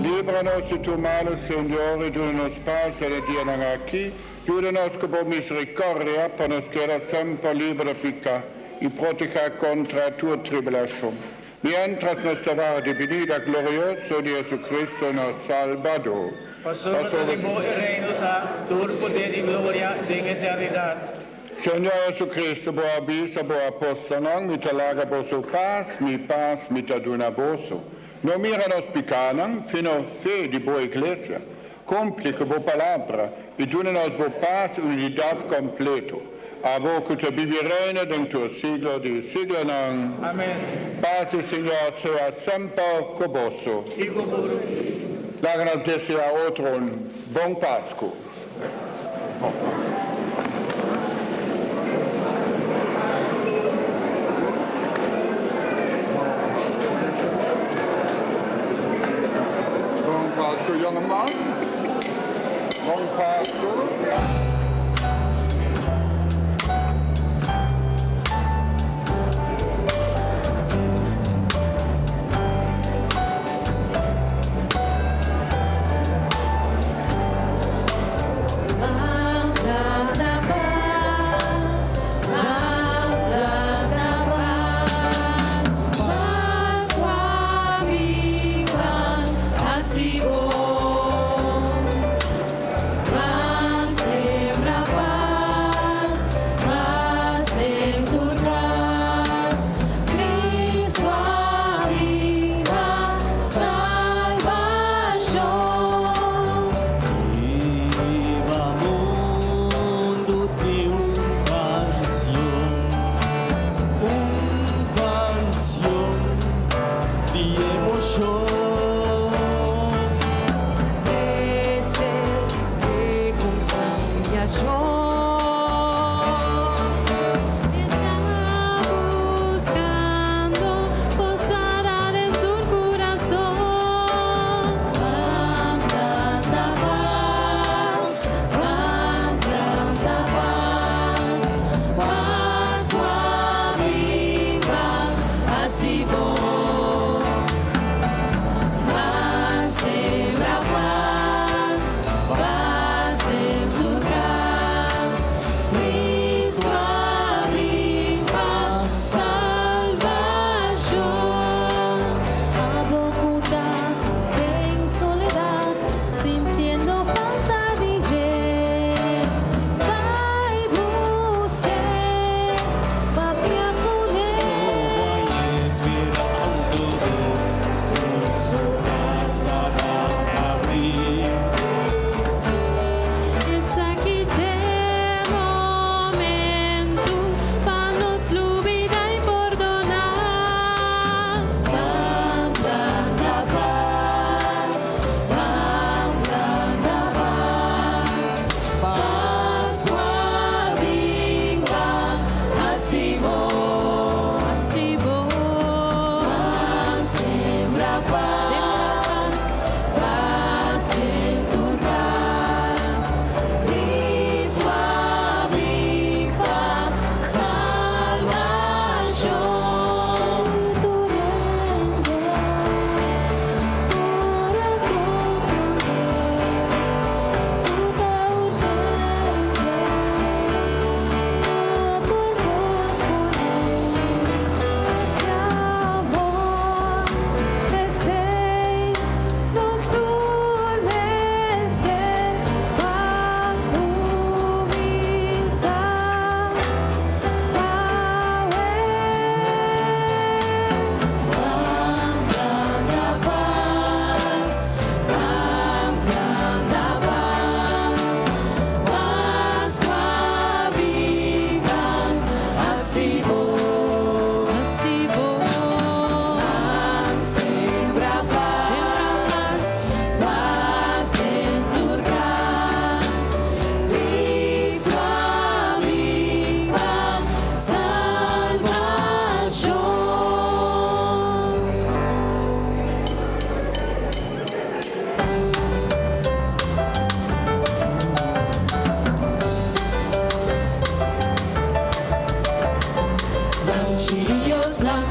Libra nos di tur malu, Señor, i duna nos pas den e dianan aki. Yuda nos ku bo miserikòrdia pa nos keda semper liber di piká i protehá kontra tur tribulashon, miéntras nos ta wak di binida glorioso di Jesucristo nos Salbador. Pasobra ta di bo e reino ta, tur poder i gloria den eternidat. Señor Jesucristo, bo a bisa bo apòstelnan, Mi ta laga boso pas, mi pas mi ta duna boso. No mira nos pikánan, sino fe di bo iglesia. Kumpli ku bo palabra i duna nos bo pas i unidat kompleto. Abo ku ta bibi reina den tur siglo di siglonan. Amen. Pas di Señor sea semper ku boso. I ku bo spiritu. Laga nos deseá otro un bon Pasku. Bon Pasku, jongeman. Bon Pasku.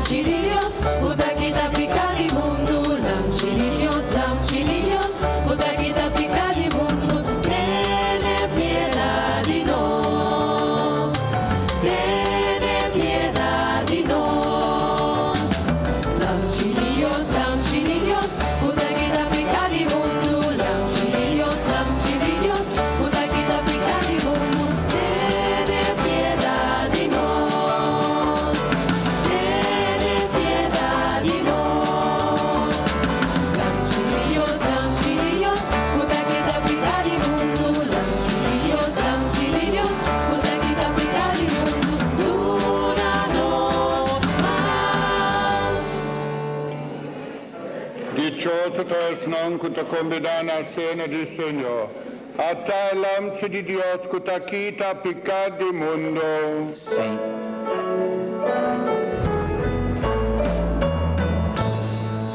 Lamchi di Dios, ku ta kita piká di mundu. Lamchi di Dios, Lamchi di Dios, ku ta kita piká di mundu. Tene piedat di nos. Tene piedat di nos. Lamchi di Dios, Lamchi di Dios, ku ta kita piká di mundu. Lamchi di Dios, Lamchi di Dios, ku ta kita piká di mundu. Tene piedat di nos. Tene piedat di nos. Lamchi di Dios, Lamchi di Dios, ku ta kita piká di mundu. Lamchi di Dios, Lamchi di Dios, ku ta kita piká di mundu. Duna nos pas. Dichoso ta esnan ku ta kombidá na sena di Señor. Ata e Lamchi di Dios ku ta kita piká di mundu. Si.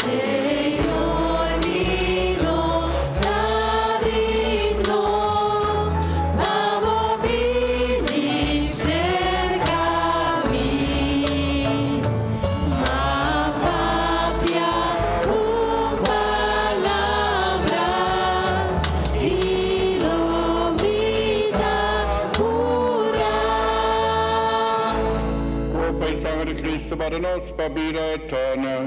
Señor, mi no ta digno pa bo bini serka mi. Ma papia un palabra i lo mi ta kurá. Kurpa i sanger di Kristu warda nos pa bida eterno.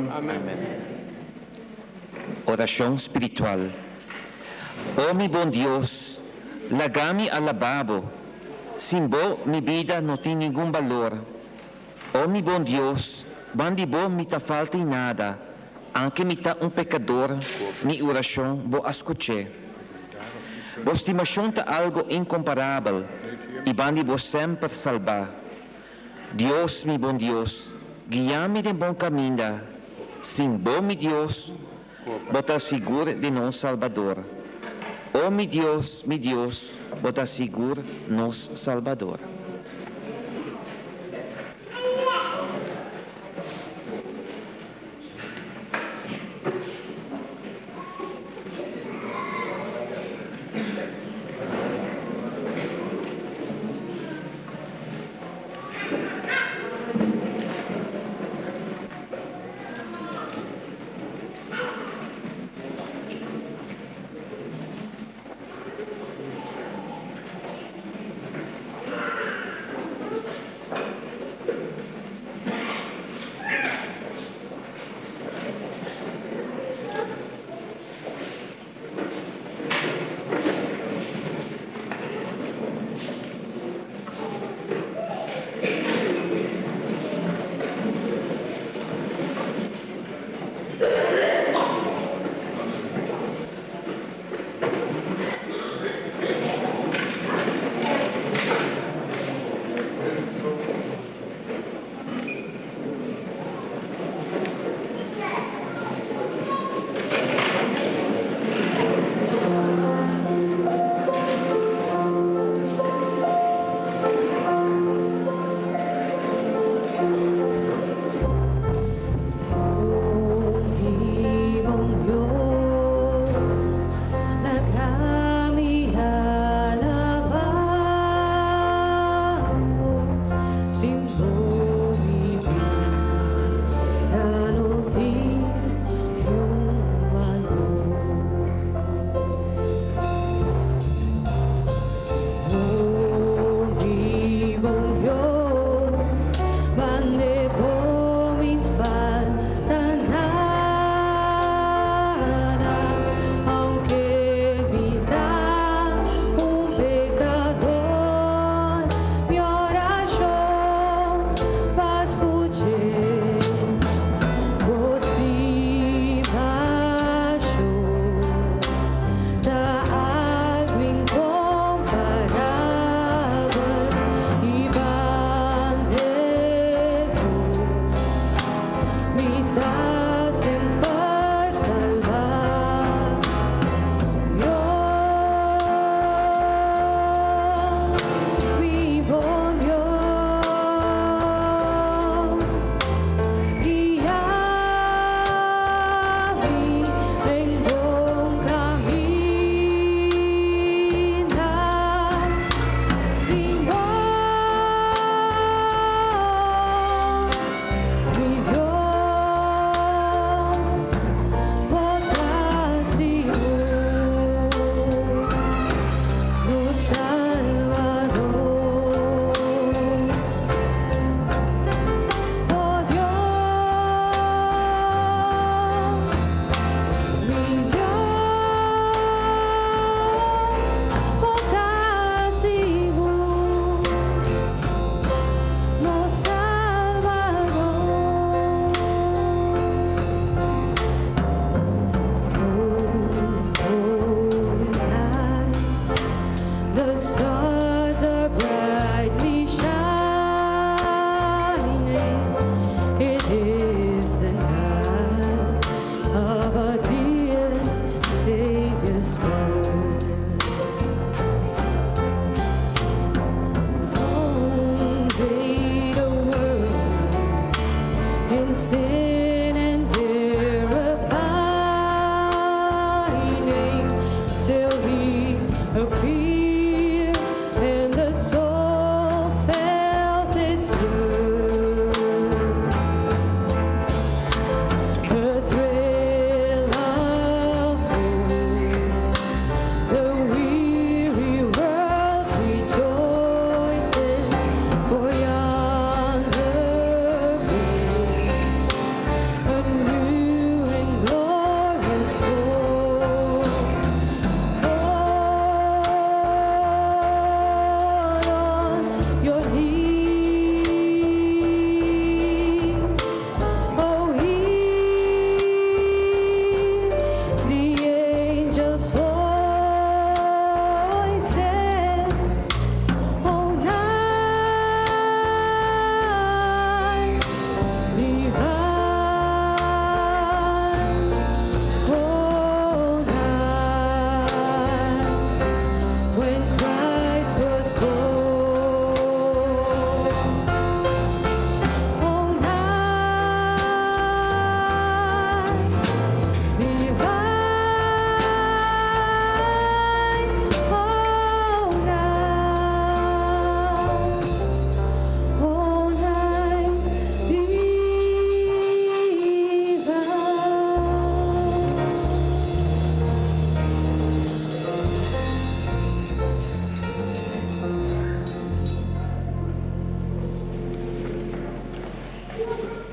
Orashon spiritual. O mi bon Dios, laga mi alabá bo. Sin bo mi bida no tin ningun balor. O mi bon Dios, band'i bo mi ta falta i nada. Anke mi ta un pekador, mi orashon bo a skuch'é. Bo stimashon ta algu inkomparabel i band'i bo semper salbá. Dios, mi bon Dios, guia mi den bon kaminda. Sin bo, mi Dios, bo ta sigur di nos Salbador. O mi Dios, mi Dios, bo ta sigur nos Salbador.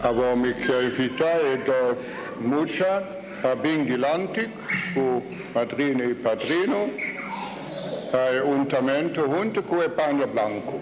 Awor mi kier invitá e dos mucha pa bin dilanti ku madrina i padrino pa e untamento huntu ku e paña blanku.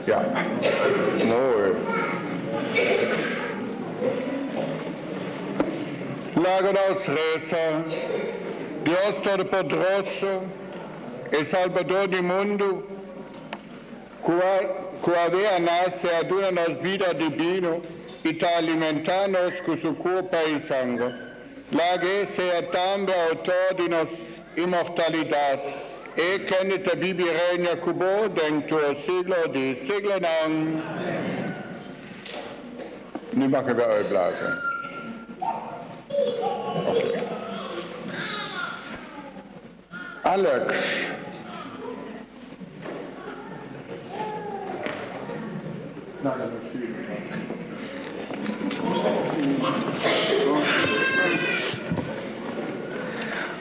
Ja, mooi. Laga nos resa. Dios Todopoderoso e Salbador di mundu, ku ku a nase a duna nos bida dibino i ta alimentá nos ku su kurpa i sanger. Lag'é sea tambe outor di nos inmortalidat, e kende ta biba i reina ku bo den tur siglo di siglonan. Nu mag ik weer uitblazen. Oké. Alex.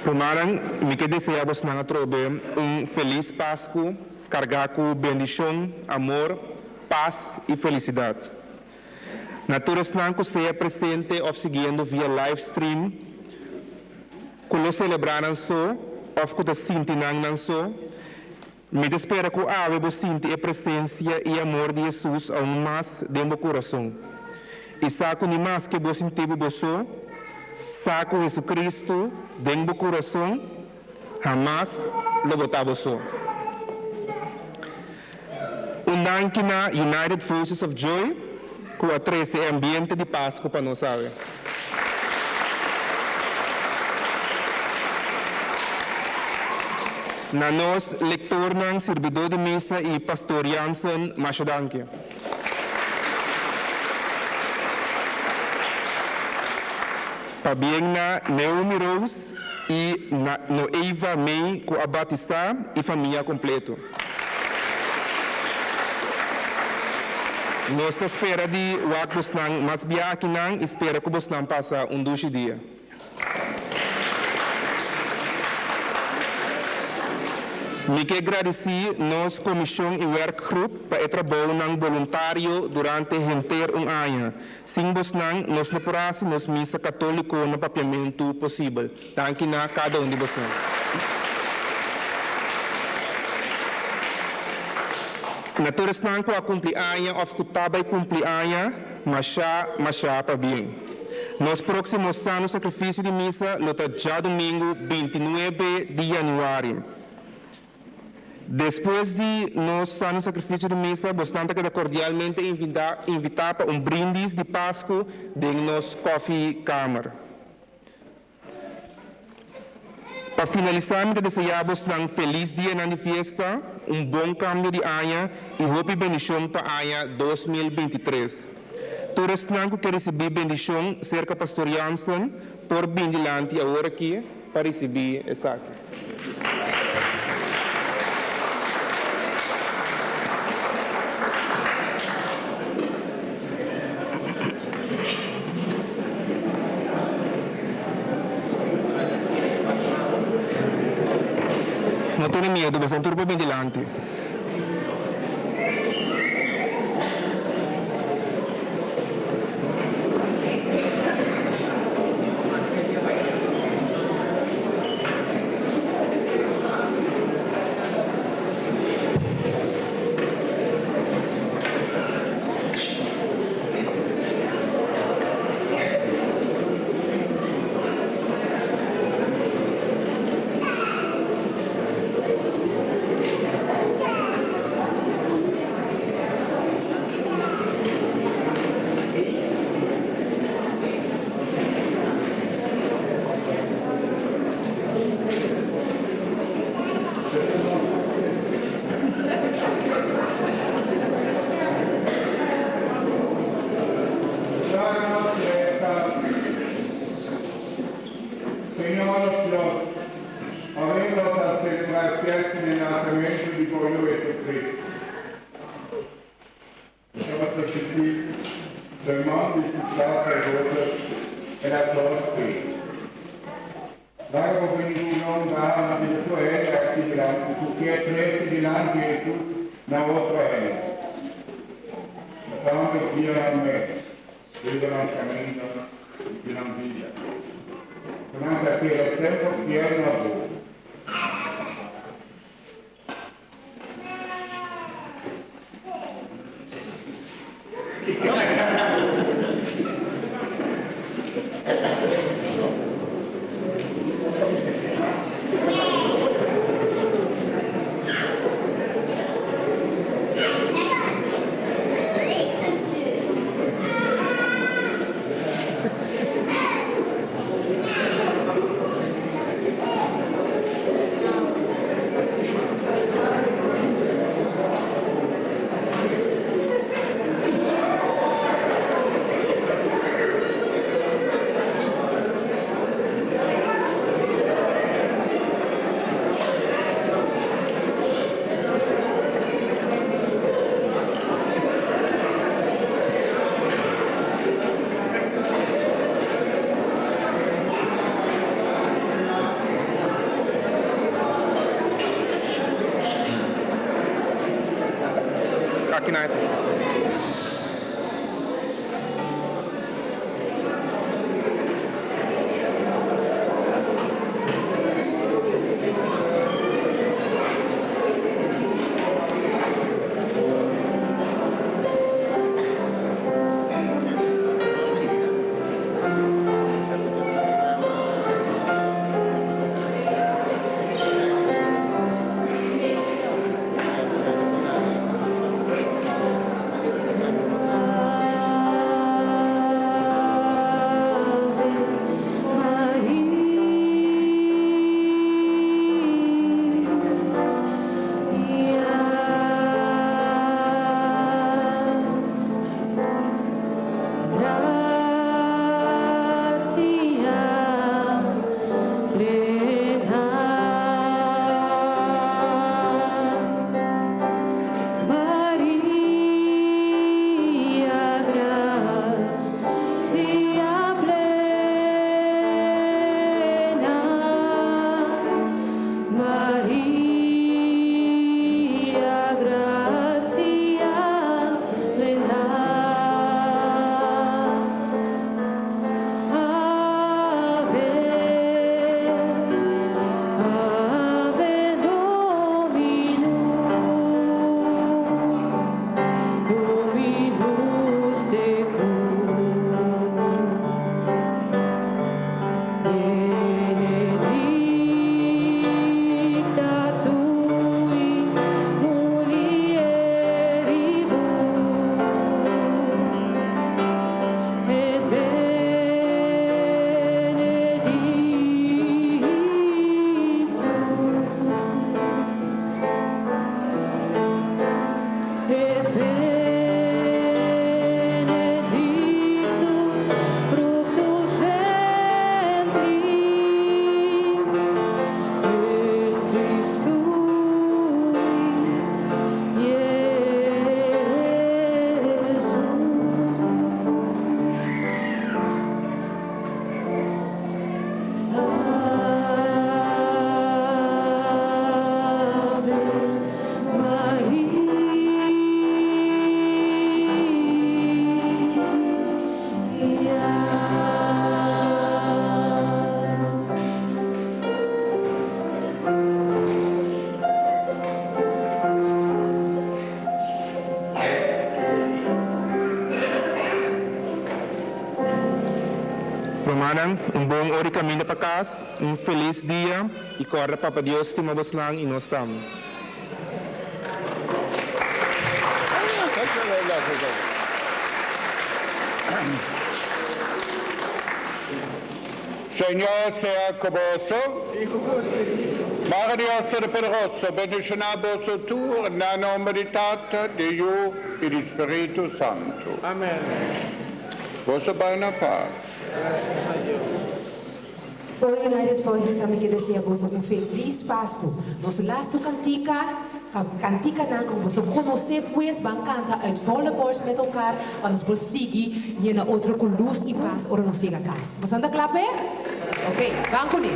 Rumannan, mi ke desea bosnan atrobe un felis Pasku kargá ku bendishon, amor, pas i felisidat. Na tur esnan ku sea presente òf siguiendo via live stream ku lo selebrá nan so òf ku ta sinti nan nan so, mi ta spera ku awe bo sinti e presensia i amor di Hesus aun mas den bo kurason. I sa ku ni maske bo sinti bo bo so, sa ku Hesukristu den bo kurason hamas lo bo ta bo so. Un danki na United Voices of Joy ku a trese e ambiente di Pasku pa nos awe. Na nos lektornan, sirbidó di misa i Pastor Jansen, masha danki. Pabien na Naomi Rose i na Noeva May ku a batisá i famia kompleto. Nos ta spera di wak bosnan mas bia akinan i spera ku bosnan pasa un dushi dia. Mi ke gradisí nos komishon i werkgroep pa e trabounan boluntario durante henter un aña. Sin bosnan nos no por hasi nos misa katóliko na papiamentu posibel. Danki na kada un di bosnan. Na tur esnan ku a kumpli aña òf ku ta bai kumpli aña, mashá mashá pabien. Nos próksimo Santu Sakrifisio di Misa lo ta djadumingu bintinuebe di yanüari. Despues di nos Santu Sakrifisio di Misa, bosnan ta keda kordialmente invitá pa un brindis di Pasku den nos kòfikamer. Pa finalisá mi ta deseá bosnan felis dianan di fiesta, un bon kambio di aña i hopi bendishon pa aña 2023. Tur esnan ku ke risibí bendishon serka Pastor Jansen por bin dilanti awor aki pa risibí esaki. No tene miedu, boso tur por bin dilanti. Señor nos Dios, awe nos ta selebrá e fiesta di nasementu di bo Yu Jesucristo. E tabata difísil den man di su tata Josef el a dòs ei. Laga bo bendishon baha na di tur hende aki dilanti ku kier trese dilanti Hesus na otro hende. Ma tambe guia nan mes riba nan kaminda di nan bida, ku nan ta keda semper fiel na bo. Aki na e. Rumannan, un bon ora di kaminda pa kas, un felis dia i kòrda Papa Dios stima bosnan i nos tambe. Señor sea ku boso. I ku bo spiritu. Mara Dios Todopoderoso bendishoná boso tur na nomber di Tata, di Yu i di Spiritu Santu. Amèn. Boso bai na pas. Gracias na Dios. Bo United Voices tambe ke desea boso un felis Pasku. Nos lastu kantika, kantikanan ku boso konosé pues ban kanta uit volle borst met elkaar pa nos por sigui yena otro ku lus i pas ora nos yega kas. Boso anda kla p'e? Ok, ban kuné.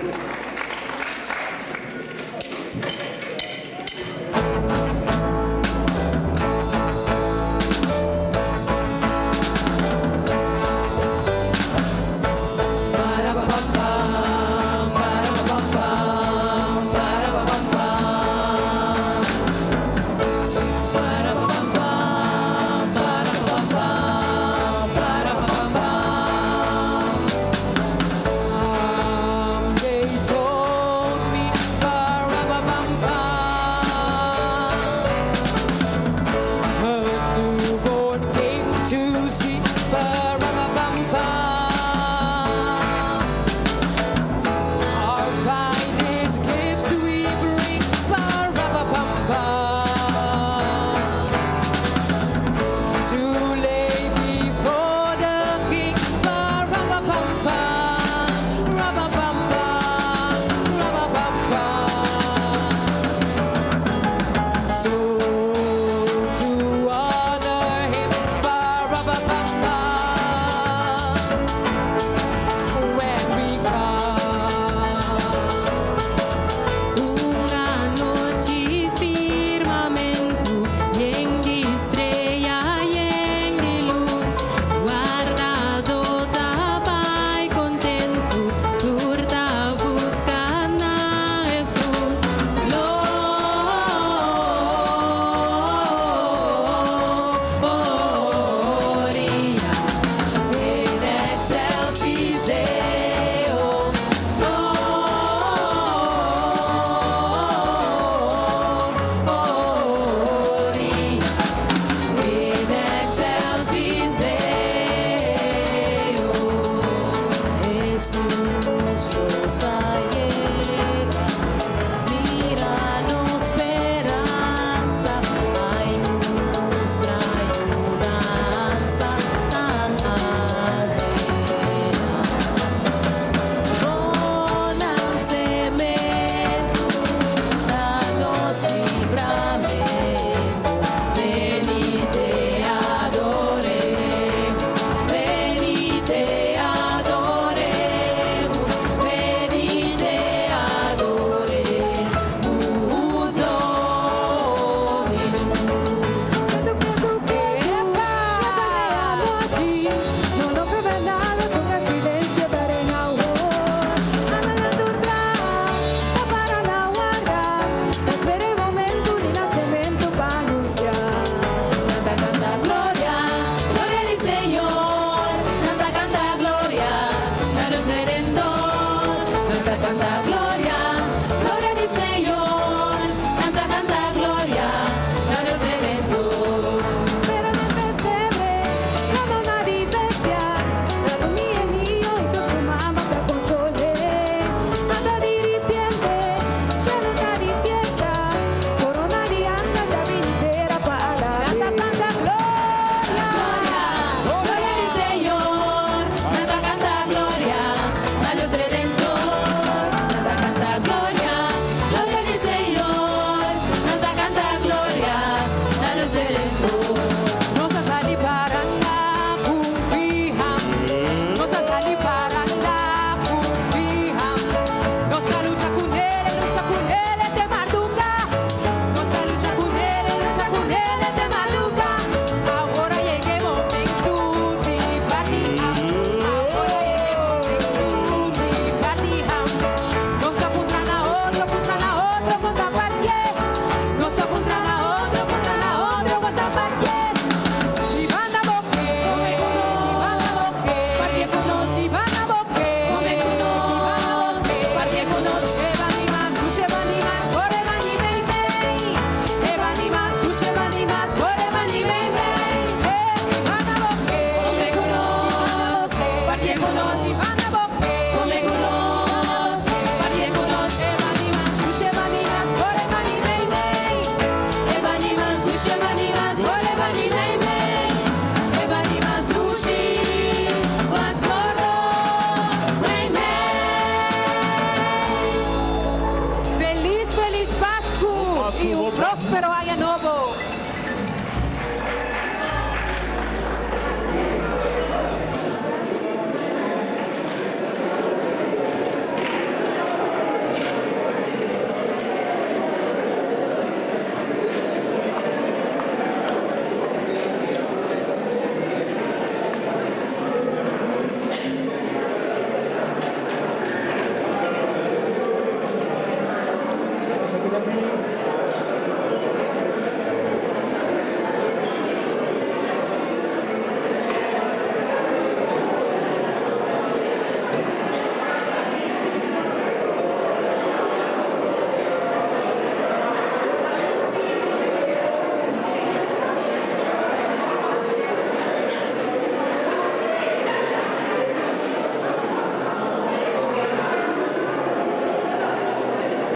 They told Dushi bani mas, kore bani mei mei. E bani mas, dushi bani mas, kore bani mei mei. Hey, banda boke. Come ku nos, papia ku nos. Banda boke. Come ku nos, papia ku nos. E bani mas, dushi bani mas, kore bani mei mei. E bani mas, dushi bani mas, kore bani mei mei. E bani mas dushi, mas gordo, mei mei. Felis, felis Pasku i un próspero aña nobo.